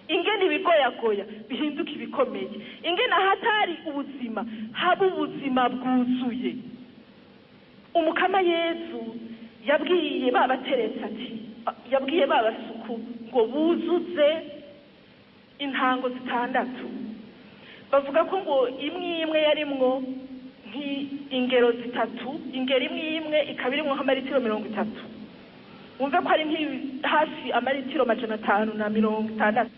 A: ingene ibigoyagoya bihinduka ibikomeye, ingene ahatari ubuzima haba ubuzima bwuzuye. Umukama Yezu yabwiye babateretse ati, yabwiye babasuku ngo buzuze intango 6. Bavuga ko ngo imwe imwe yarimwo ingero 3, ingero imwe imwe ikaba irimwo nk'amaritiro 30. Wumve ko ari hafi amaritiro 560.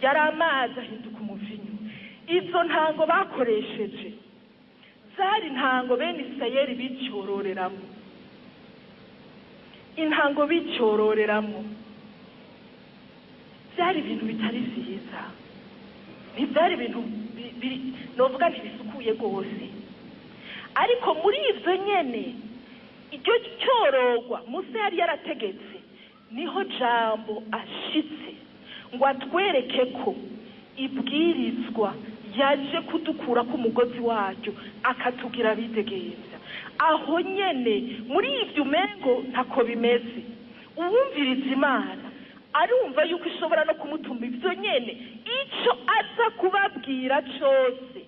A: Yari amazi ahinduka umuvinyu. Izo ntango bakoresheje zari intango bene Isirayeli bicyororeramo, intango bicyororeramo. Byari ibintu bitari vyiza, ntibyari ibintu novuga ntibisukuye rwose, ariko muri ivyo nyene iryo cyororwa Musa yari yarategetse, niho jambo ashitse ngo atwereke ko ibwirizwa yaje kudukura ku mugozi waryo akatugira bidegemvya. Aho nyene muri ivyo umengo ntako bimeze, uwumviriza Imana Arumva yuko ishobora no kumutuma ivyo nyene, ico aza kubabwira cose.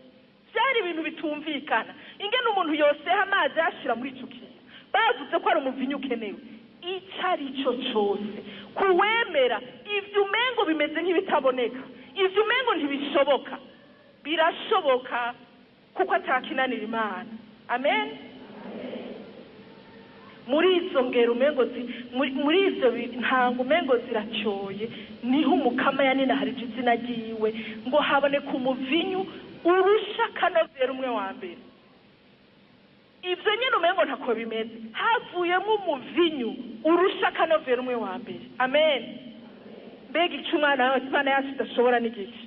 A: Byari ibintu bitumvikana ingene umuntu yoseha amazi yashira muri ico kintu. Bavuze ko ari umuvinyu ukenewe, ico ari cyo cose kuwemera. Ivyo umengo bimeze nk'ibitaboneka, ivyo umengo ntibishoboka, birashoboka kuko atakinanira Imana. Amen. Muri izo ngero umengo muri izo ntango umengo ziracyoye, niho Umukama yanina harije izina ryiwe ngo haboneka umuvinyu urusha akanovera umwe wa mbere. Ibyo nyine umengo ntako bimeze, havuyemo umuvinyu urusha akanovera umwe wa mbere. Amen. Mbega icyo umwana Imana yacu idashobora n'igice!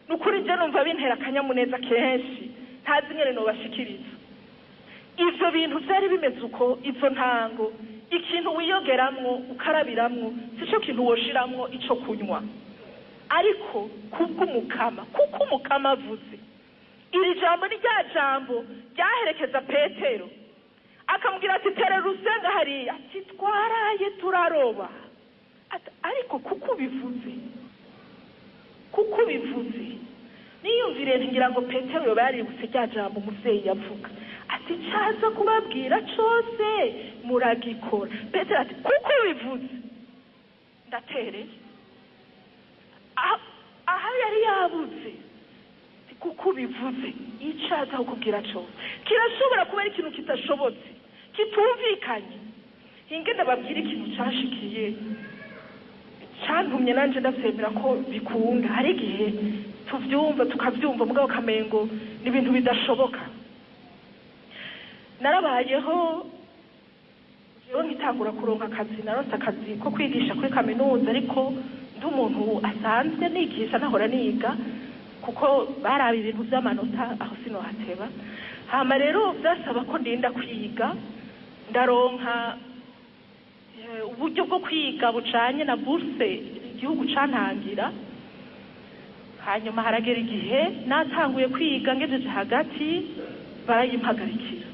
A: Ni ukuri njye numva bintera akanyamuneza kenshi, ntazi nyine nobashikiriza. Ivyo bintu vyari bimeze uko, izo ntango, ikintu wiyogeramwo ukarabiramwo sico kintu woshiramwo ico kunywa, ariko kubw'Umukama, kuko Umukama avuze. Iri jambo ni rya jambo ryaherekeza Petero, akamubwira ati terera urusenga hariya, ati twaraye turaroba, ati ariko kuko ubivuze, kuko ubivuze. Niyumvire ngira ngo Petero yoba yaributse rya jambo umuvyeyi yavuga ati caza kubabwira cose muragikora. Petero ati kuko ubivuze ndatereye. Aha yari yabuze, kuko ubivuze, icaza kukubwira cose kirashobora kuba ari ikintu kidashobotse, kitumvikanye. Hinge ndababwira ikintu cashikiye cantumye nanje ndavyemera ko bikunda. Hari igihe tuvyumva tukavyumva mugabo kamengo ni ibintu bidashoboka. Narabayeho jewe nkitangura kuronka akazi, naronse akazi ko kwigisha kuri kaminuza, ariko ndi umuntu asanzwe nigisha, nahora niga kuko baraba ibintu vy'amanota, aho sinohateba. Hama rero vyasaba ko ndinda kwiga, ndaronka uburyo bwo kwiga bujanye na bourse igihugu cantangira. Hanyuma haragera igihe natanguye kwiga, ngejeje hagati barayimpagarikira.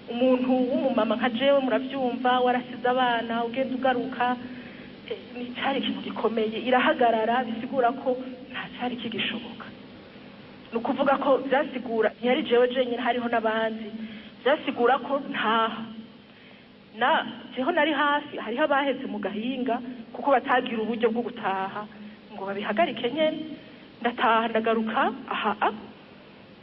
A: Umuntu w'umumama nka jewe, muravyumva, warasize abana ugenda ugaruka, ni cari ikintu gikomeye. Irahagarara, bisigura ko nta cari kigishoboka. Ni ukuvuga ko vyasigura ntiyari jewe jenyine, hariho n'abandi. Vyasigura ko ntaha na jeho nari hafi, hariho abaheze mu gahinga kuko batagira uburyo bwo gutaha ngo babihagarike nyene. Ndataha ndagaruka aha,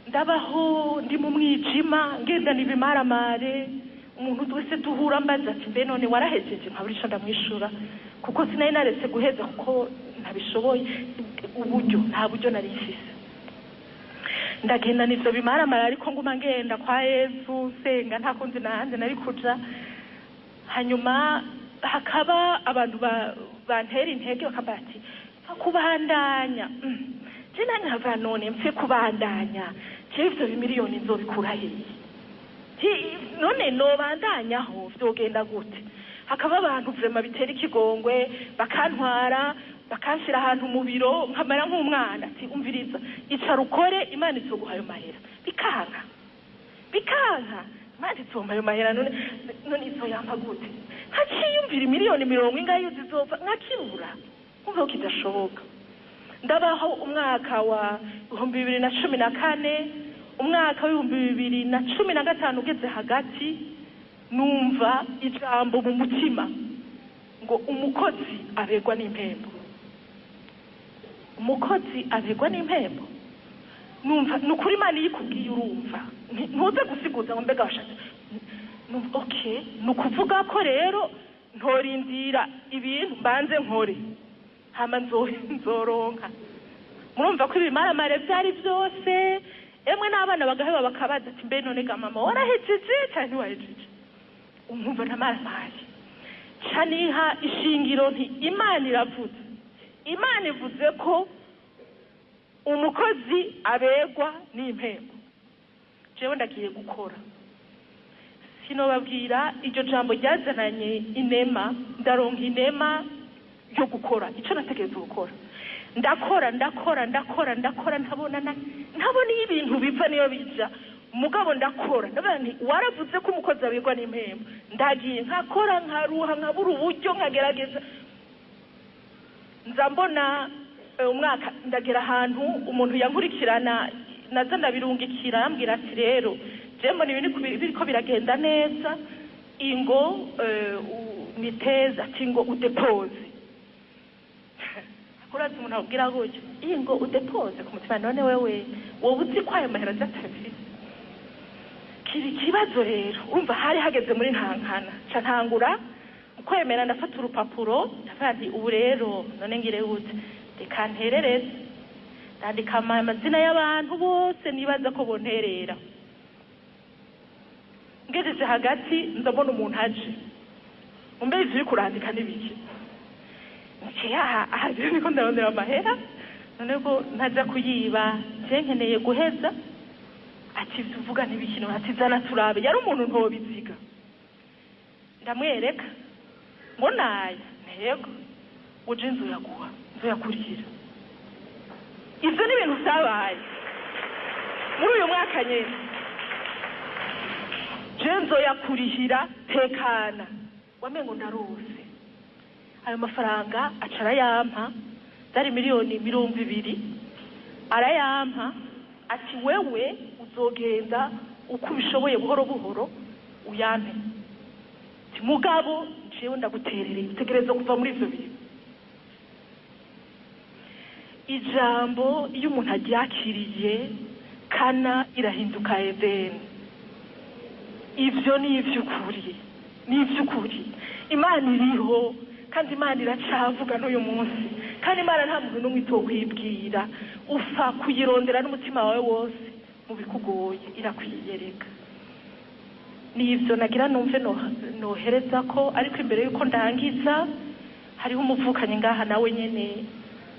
A: ndabaho ndi mu mwijima, ngenda n'ibimaramare. Umuntu wese duhura mbaza ati mbe none warahejeje? Nkabura ico ndamwishura kuko sinari naretse guheza kuko ntabishoboye, uburyo nta buryo nari mfise. Ndagenda n'ivyo bimaramare, ariko nguma ngenda kwa Yesu nsenga, nta kundi nahandi nari kuja. Hanyuma hakaba abantu bantera intege bakambara ati pfa kubandanya. Je nanje nkava none mpfe kubandanya, jewe ivyo bimiliyoni nzobikura hehe? None nobandanyaho vyogenda gute? Hakaba abantu vraiment bitera ikigongwe, bakantwara bakanshira ahantu mu biro, nkamera nk'umwana, ati umviriza, icara ukore, Imana izoguha ayo mahera. Bikanka bikanka, Imana izompa ayo mahera, none none izoyampa gute? Nkaciyumvira imiliyoni 40 ingahe zizova, nkakibura, nkumva ko kidashoboka. Ndabaho umwaka wa 2014, umwaka w'2015 ugeze hagati, numva ijambo mu mutima ngo umukozi abegwa n'impembo, umukozi abegwa n'impembo. Numva ni ukuri Imana iyikubwiye urumva, ntuze gusiguza ngo mbega washatse. Numva okay, ni ukuvuga ko rero ntorindira ibintu, mbanze nkore hama nzoronka. Murumva ko ibimaramare vyari vyose, emwe n'abana bagaheba bakabaza ati mbe none ga mama warahejeje canke ntiwahejeje? Umva ntamaramaye caniha ishingiro nti Imana iravuze, Imana ivuze ko umukozi abegwa n'impembo, jewe ndagiye gukora. Sinobabwira iryo jambo ryazananye inema, ndaronka inema yo gukora ico nategerezwa gukora. Ndakora ndakora ndakora ndakora, ntabona ntabona iyo ibintu biva niyo bija, mugabo ndakora. Ndavuga nti waravuze ko umukozi abegwa n'impembo, ndagiye nkakora nkaruha nkabura uburyo nkagerageza. Nza mbona umwaka ndagera ahantu umuntu yankurikirana naza ndabirungikira, arambwira ati rero je mbona ibintu biriko biragenda neza, ingo niteza ati ngo udepose. Urazi umuntu akubwira gutyo, ingo udepose ku mutima, none wewe wowe uzi ko ayo mahera atafise. Kiri kibazo rero, urumva hari hageze muri ntankana, ca ntangura kwemera, ndafata urupapuro ndavuga nti ubu rero none ngire gute, reka nterereze. Ndandika amazina y'abantu bose nibaza ko bonterera. Ngejeje hagati ndabona umuntu aje, umbe ivyo uriko urandika n'ibiki? Nti aha aha niko ndarondera amahera, none ko ntaja kuyiba, je nkeneye guheza. Ati ivyo uvuga n'ibiki? None ati zana turabe. Yari umuntu ntobiziga, ndamwereka ngo naya ntego uje nzoyaguha, nzoyakurihira. Ivyo ni ibintu vyabaye muri uyu mwaka nyene. Je nzoyakurihira, tekana. Wamengo ndarose ayo mafaranga, aca arayampa, zari 20 miliyoni, arayampa ati wewe uzogenda uko ubishoboye buhoro buhoro uyampe. Ati mugabo jewe ndaguterereye, utegerezwa kuva muri ivyo bintu. Ijambo iyo umuntu aryakiriye, Kana irahinduka Edeni. Ivyo ni ivy'ukuri, ni ivy'ukuri. Imana iriho, kandi Imana iracavuga n'uyu munsi, kandi Imana nta muntu n'umwe itokwibwira. Upfa kuyirondera n'umutima wawe wose, mu bikugoye irakwiyereka. Nivyo nagira numve nohereza ko, ariko imbere yuko ndangiza, hariho umuvukanyi ngaha nawe nyene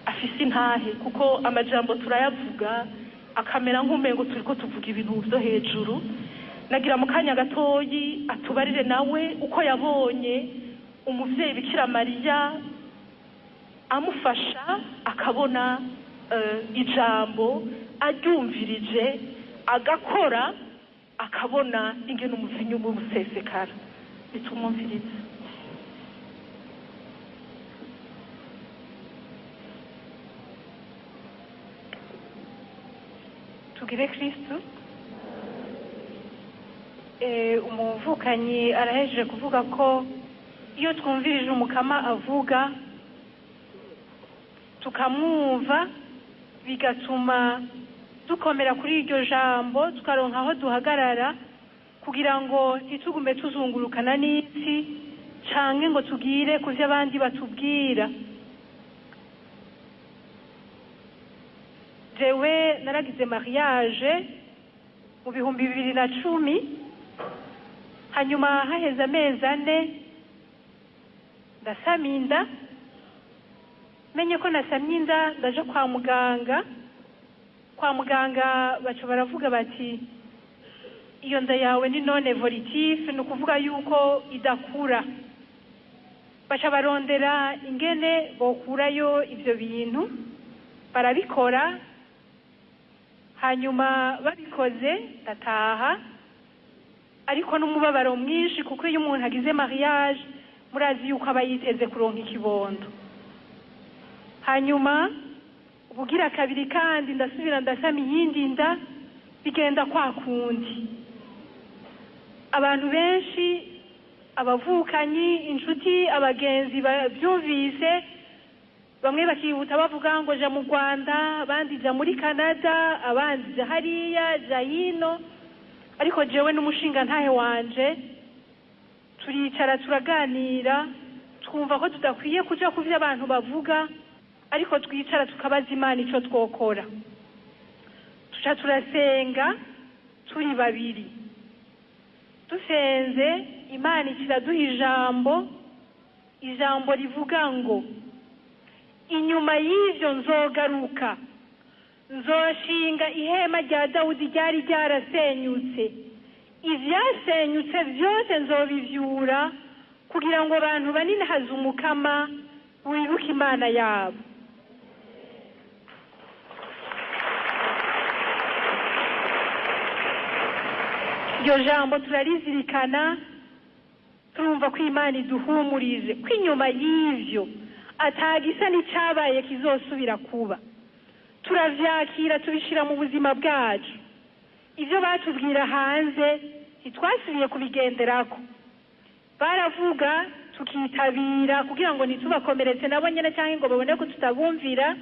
A: afise intahe, kuko amajambo turayavuga akamera nk'umengo turiko tuvuga ibintu vyo hejuru. Nagira mu kanya gatoyi atubarire nawe uko yabonye umuvyeyi Bikira Mariya amufasha, akabona ijambo aryumvirije agakora, akabona ingene umuvinyu umwe usesekara. Bitumumvirize.
C: Tugire Kristu. Umuvukanyi arahejeje kuvuga ko iyo twumvirije Umukama avuga, tukamwumva, bigatuma dukomera kuri iryo jambo, tukaronka aho duhagarara kugira ngo ntitugume tuzungurukana n'isi canke ngo tugire ku vyo abandi batubwira. Jewe naragize mariage mu 2010, hanyuma haheze amezi 4 ndasama inda. Menye ko nasamye inda, ndaje kwa muganga. Kwa muganga baca baravuga bati iyo nda yawe ni non évolutif, ni ukuvuga yuko idakura. Baca barondera ingene bokurayo ivyo bintu, barabikora. Hanyuma babikoze ndataha, ariko n'umubabaro mwinshi, kuko iyo umuntu agize mariage murazi yuko aba yiteze kuronka ikibondo. Hanyuma ubugira kabiri kandi ndasubira ndasama iyindi nda, bigenda kwa kundi. Abantu benshi, abavukanyi, inshuti, abagenzi bavyumvise, bamwe bakihuta bavuga ngo ja mu Rwanda, abandi ja muri Canada, abandi ja hariya, ja hino. Ariko jewe n'umushinga ntahe wanje turicara turaganira, twumva ko tudakwiye kuja kuvyo abantu bavuga, ariko twicara tukabaza Imana ico twokora. Tuca turasenga turi babiri. Dusenze, Imana ikiraduha ijambo, ijambo rivuga ngo inyuma y'ivyo nzogaruka, nzoshinga ihema rya Dawudi ryari ryarasenyutse, ivyasenyutse vyose nzobivyura, kugira ngo abantu banini haze Umukama, wibuke Imana yabo. Iryo jambo turarizirikana, turumva ko Imana iduhumurije ko inyuma y'ivyo Atagisa n'icabaye kizosubira kuba. Turavyakira, tubishira mu buzima bwacu. Ivyo batubwira hanze ntitwasubiye kubigenderako. Baravuga tukitabira kugira ngo ntitubakomeretse nabo nyene canke ngo babone ko tutabumvira.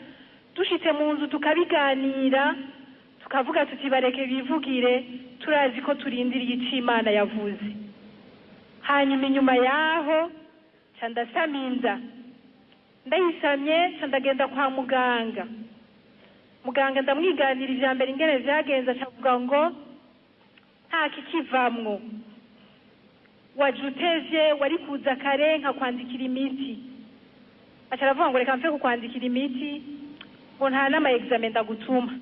C: Dushitse mu nzu tukabiganira, tukavuga tuti bareke bivugire, turazi ko turindiriye ico Imana yavuze. Hanyuma inyuma yaho ca ndasama inda, ndayisamye ca ndagenda kwa muganga. Muganga ndamwiganira ivya mbere ingene vyagenze, acavuga ngo nta kikivamwo, waje utevye, wari kuza kare nkakwandikira imiti. Aca aravuga ngo reka mfe kukwandikira imiti, ngo nta n'ama examen ndagutuma.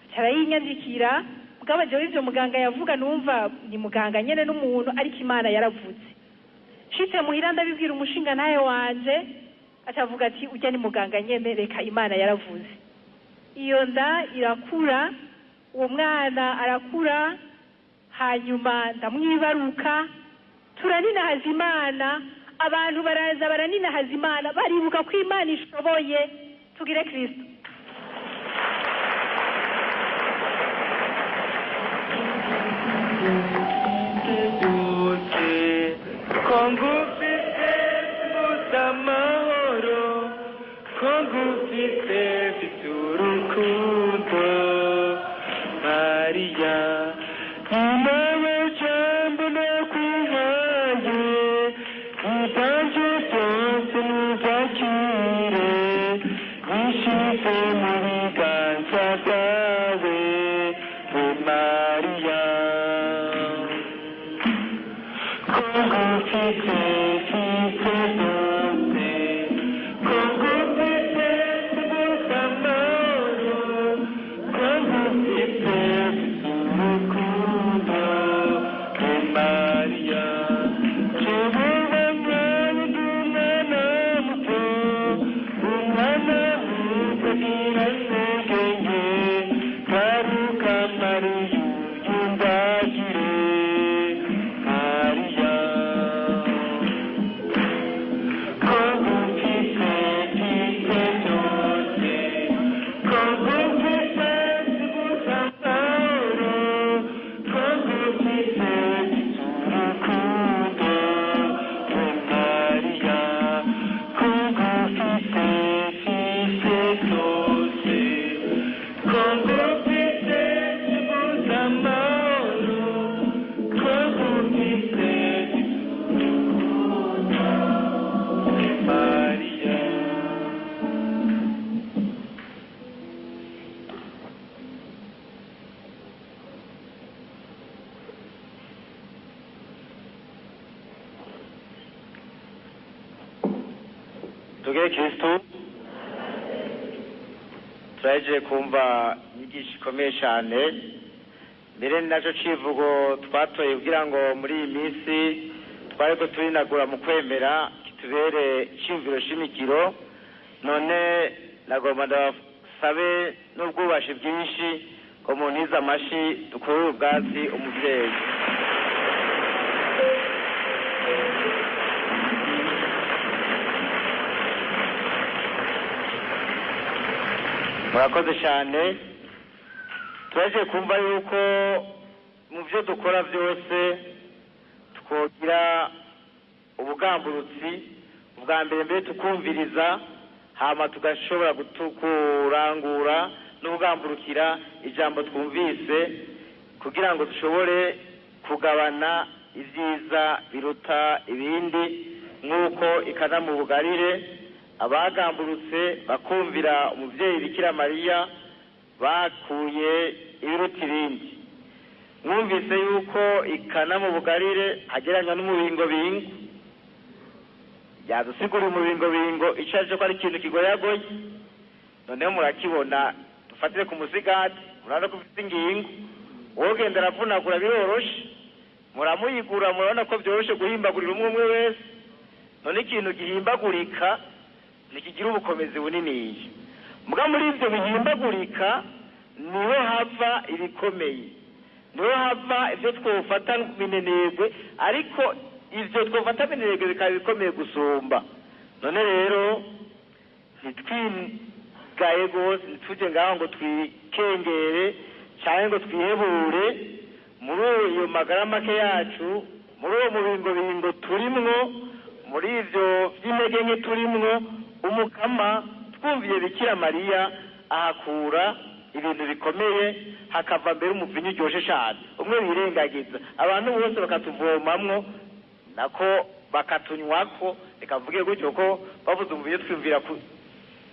C: Aca arayinyandikira. Mugabo jewe ivyo muganga yavuga numva ni muganga nyene n'umuntu, ariko Imana yaravuze. Nshitse muhira ndabibwira umushinga ntaye wanje, acavuga ati urya ni muganga nyene, reka Imana yaravuze. Iyo nda irakura, uwo mwana arakura, hanyuma ndamwibaruka, turaninahaza Imana. Abantu baraza baraninahaza Imana, baribuka ko Imana ishoboye. Tugire Kristo.
D: Kongufise amahoro, kongufise mfite urukundo, Mariya ni nawe jambo nakwihaye, ibyanjye byose ntubyakire, bishyize mu biganza byawe, we Mariya. Kongufise mfite byose, kongufise mfite amahoro, kongufise mfite urukundo, we Mariya. Jewe wambaye ndi umwana muto, umwana muto agira intege nke, garuka Mariya uyundagire, Mariya. Kongufise mfite byose, kongufise mfite amahoro, kongufise mfite urukundo, we Mariya. Kongufise mfite byose, kongufise mfite amahoro, kongufise mfite urukundo, we Mariya.
E: Tugere Kristo. Turahejeje kumva inyigisho ikomeye cyane, mbere ni nacyo civugo twatoye kugira ngo muri iyi minsi twariko turinagura mu kwemera kitubere iciyumviro shimikiro. None nagomba ndabasabe n'ubwubashi bwinshi ngo muntize amashi dukurure ubwatsi umuvyeyi. Murakoze cyane. Turaje kumva yuko mu byo dukora byose twogira ubugamburutsi, ubwa mbere mbere tukumviriza, hama tugashobora kurangura n'ubugamburukira ijambo twumvise, kugira ngo dushobore kugabana ibyiza biruta ibindi, nk'uko ikana mu bugarire abagamburutse bakumvira umuvyeyi Bikira Mariya bakuye ibiruta ibindi. Mwumvise yuko ikana mu bugarire hagereranywa n'umubingobingo, yadusigura umubingobingo ico arico, ko ari ikintu kigoyagoye. Noneho murakibona, dufatire ku musigati, murabona ko ufite ingingo, wogenda aravunagura biroroshe, muramuyigura, murabona ko byoroshe guhimbagurira umwe umwe wese. None ikintu gihimbagurika ntikigira ubukomezi buniniya, muga muri ibyo bihimbagurika niho hava ibikomeye, niho hava ibyo twofata minenegwe, ariko ivyo twofata minenegwe bikaba bikomeye gusumba. None rero ntitwigaye rwose, ntitujye ngaho ngo twikengere cyangwa ngo twihebure muri iyo magara make yacu, muri uwo mubingobingo turimwo, muri ibyo by'intege nke turimwo. Umukama twumviye Bikira Mariya ahakura ibintu bikomeye, hakava mbere umuvinyu uryoshye cyane umwe wirengagiza, abantu bose bakatuvomamwo nako bakatunywako. Reka mvuge gutyo ko bavuze umuvinyu twumvira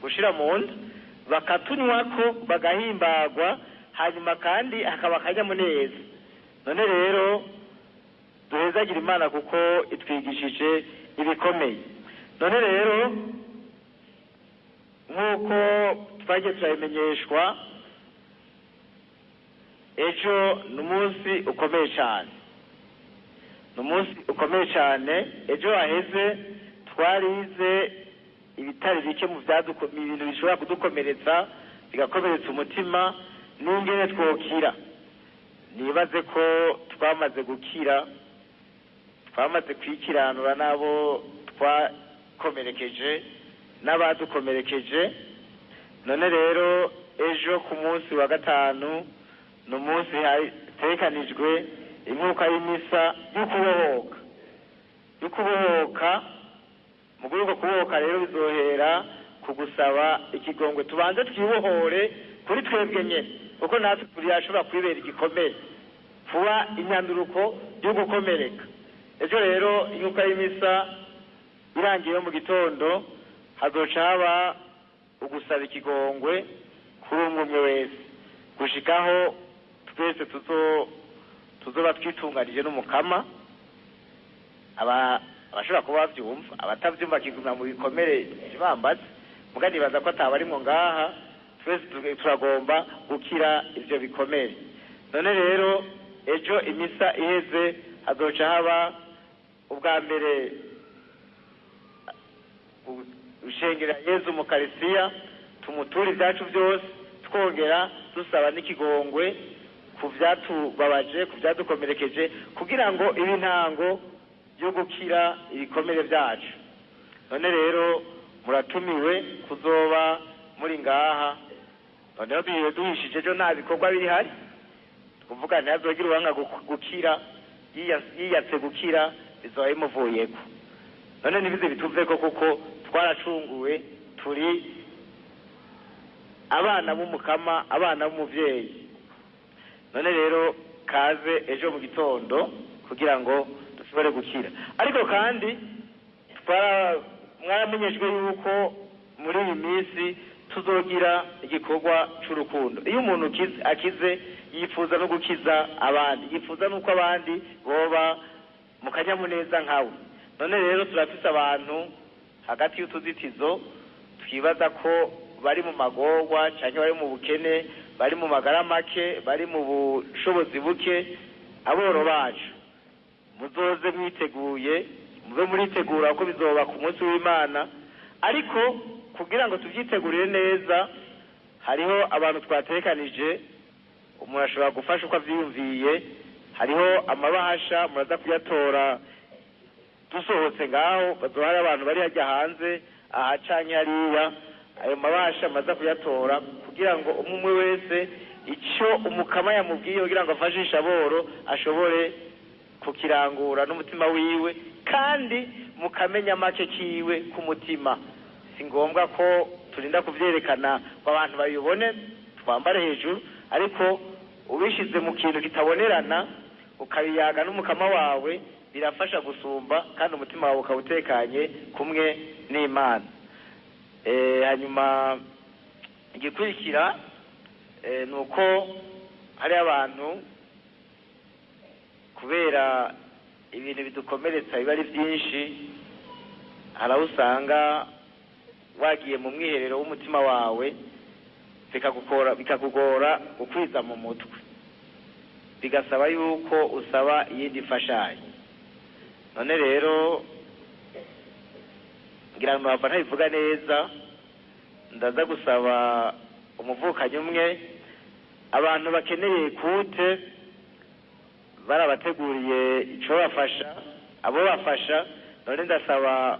E: gushira mu nda, bakatunywako bagahimbagwa, hanyuma kandi hakaba akanyamuneza. None rero duhezagira Imana kuko itwigishije ibikomeye. None rero nk'uko twagiye turabimenyeshwa, ejo ni umunsi ukomeye cyane, ni umunsi ukomeye cyane. Ejo haheze twarize ibitari bike mu bintu bishobora kudukomeretsa, bigakomeretsa umutima, n'ingene twokira. Nibaze ko twamaze gukira, twamaze kwikiranura n'abo twakomerekeje n'abadukomerekeje. None rero ejo ku munsi wa gatanu ni umunsi hategekanijwe inkuka y'imisa y'ukubohoka, y'ukubohoka. Mu rwego kubohoka rero bizohera ku gusaba ikigongwe, tubanze twibohore kuri twebwe nyene, kuko natwe turashobora kwibera igikomere, kuba inyanduruko yo gukomereka. Ejo rero inkuka y'imisa irangiye mu gitondo, hazoca haba ugusaba ikigongwe kuri umwe umwe wese, gushikaho twese tuzoba twitunganije n'umukama. Abashobora kuba bavyumva, abatavyumva kigumira mu bikomere bambaze, muga nibaza ko atabarimwo ngaha. Twese turagomba gukira ivyo bikomere. None rero ejo imisa iheze hazoca haba ubwa mbere gushengera Yezu mu Karisiya, tumutura ibyacu byose, twongera dusaba n'ikigongwe ku byatubabaje, ku byadukomerekeje, kugira ngo ibe intango yo gukira ibikomere byacu. None rero muratumiwe kuzoba muri ngaha. Noneho duhiye duhishije ejo nta bikorwa biri hari, kuvuga ntihazogira uwanga gukira, yiyatse gukira bizoba bimuvuyeko. None ntibize bituveko kuko twaracunguwe, turi abana b'umukama, abana b'umuvyeyi. None rero kaze ejo mu gitondo kugira ngo dushobore gukira. Ariko kandi mwaramenyeshwe yuko muri iyi minsi tuzogira igikorwa c'urukundo. Iyo umuntu akize yifuza no gukiza abandi, yifuza n'uko abandi boba mu kanyamuneza nkawe. None rero turafise abantu hagati y'utuzitizo twibaza ko bari mu magorwa canke bari mu bukene, bari mu magara make, bari mu bushobozi buke. Aboro bacu muzoze mwiteguye, mube muritegura ko bizoba ku munsi w'Imana. Ariko kugira ngo tuvyitegurire neza, hariho abantu twatekanije, umuntu ashobora gufasha uko avyiyumviye. Hariho amabahasha muraza kuyatora dusohotse ngaho, bazohari abantu bari hajya hanze aha canke hariya. Ayo mabahasha muraza kuyatora kugira ngo umwe wese icyo umukama yamubwiye kugira ngo afashishe aboro ashobore kukirangura n'umutima wiwe, kandi mukamenya make kiwe ku mutima. Si ngombwa ko turinda kuvyerekana ngo abantu babibone, twambare hejuru, ariko ubishize mu kintu kitabonerana ukabiyaga n'umukama wawe birafasha gusumba, kandi umutima wawe ukawutekanye kumwe n'Imana. Hanyuma igikurikira ni uko hari abantu kubera ibintu bidukomeretsa biba ari byinshi, hari aho usanga wagiye mu mwiherero w'umutima wawe bikakugora gukwiza mu mutwe, bigasaba yuko usaba iyindi mfashanyo. None rero ngira ngo ntabwo ntabivuga neza, ndaza gusaba umuvukanyi umwe, abantu bakeneye kute barabateguriye ico bafasha, abo bafasha. None ndasaba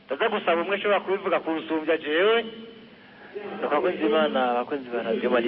E: Ndaza gusaba umwe ashobora kubivuga kunsumbya jewe.
F: Abakozi b'Imana, abakozi ba radiyo Mariya.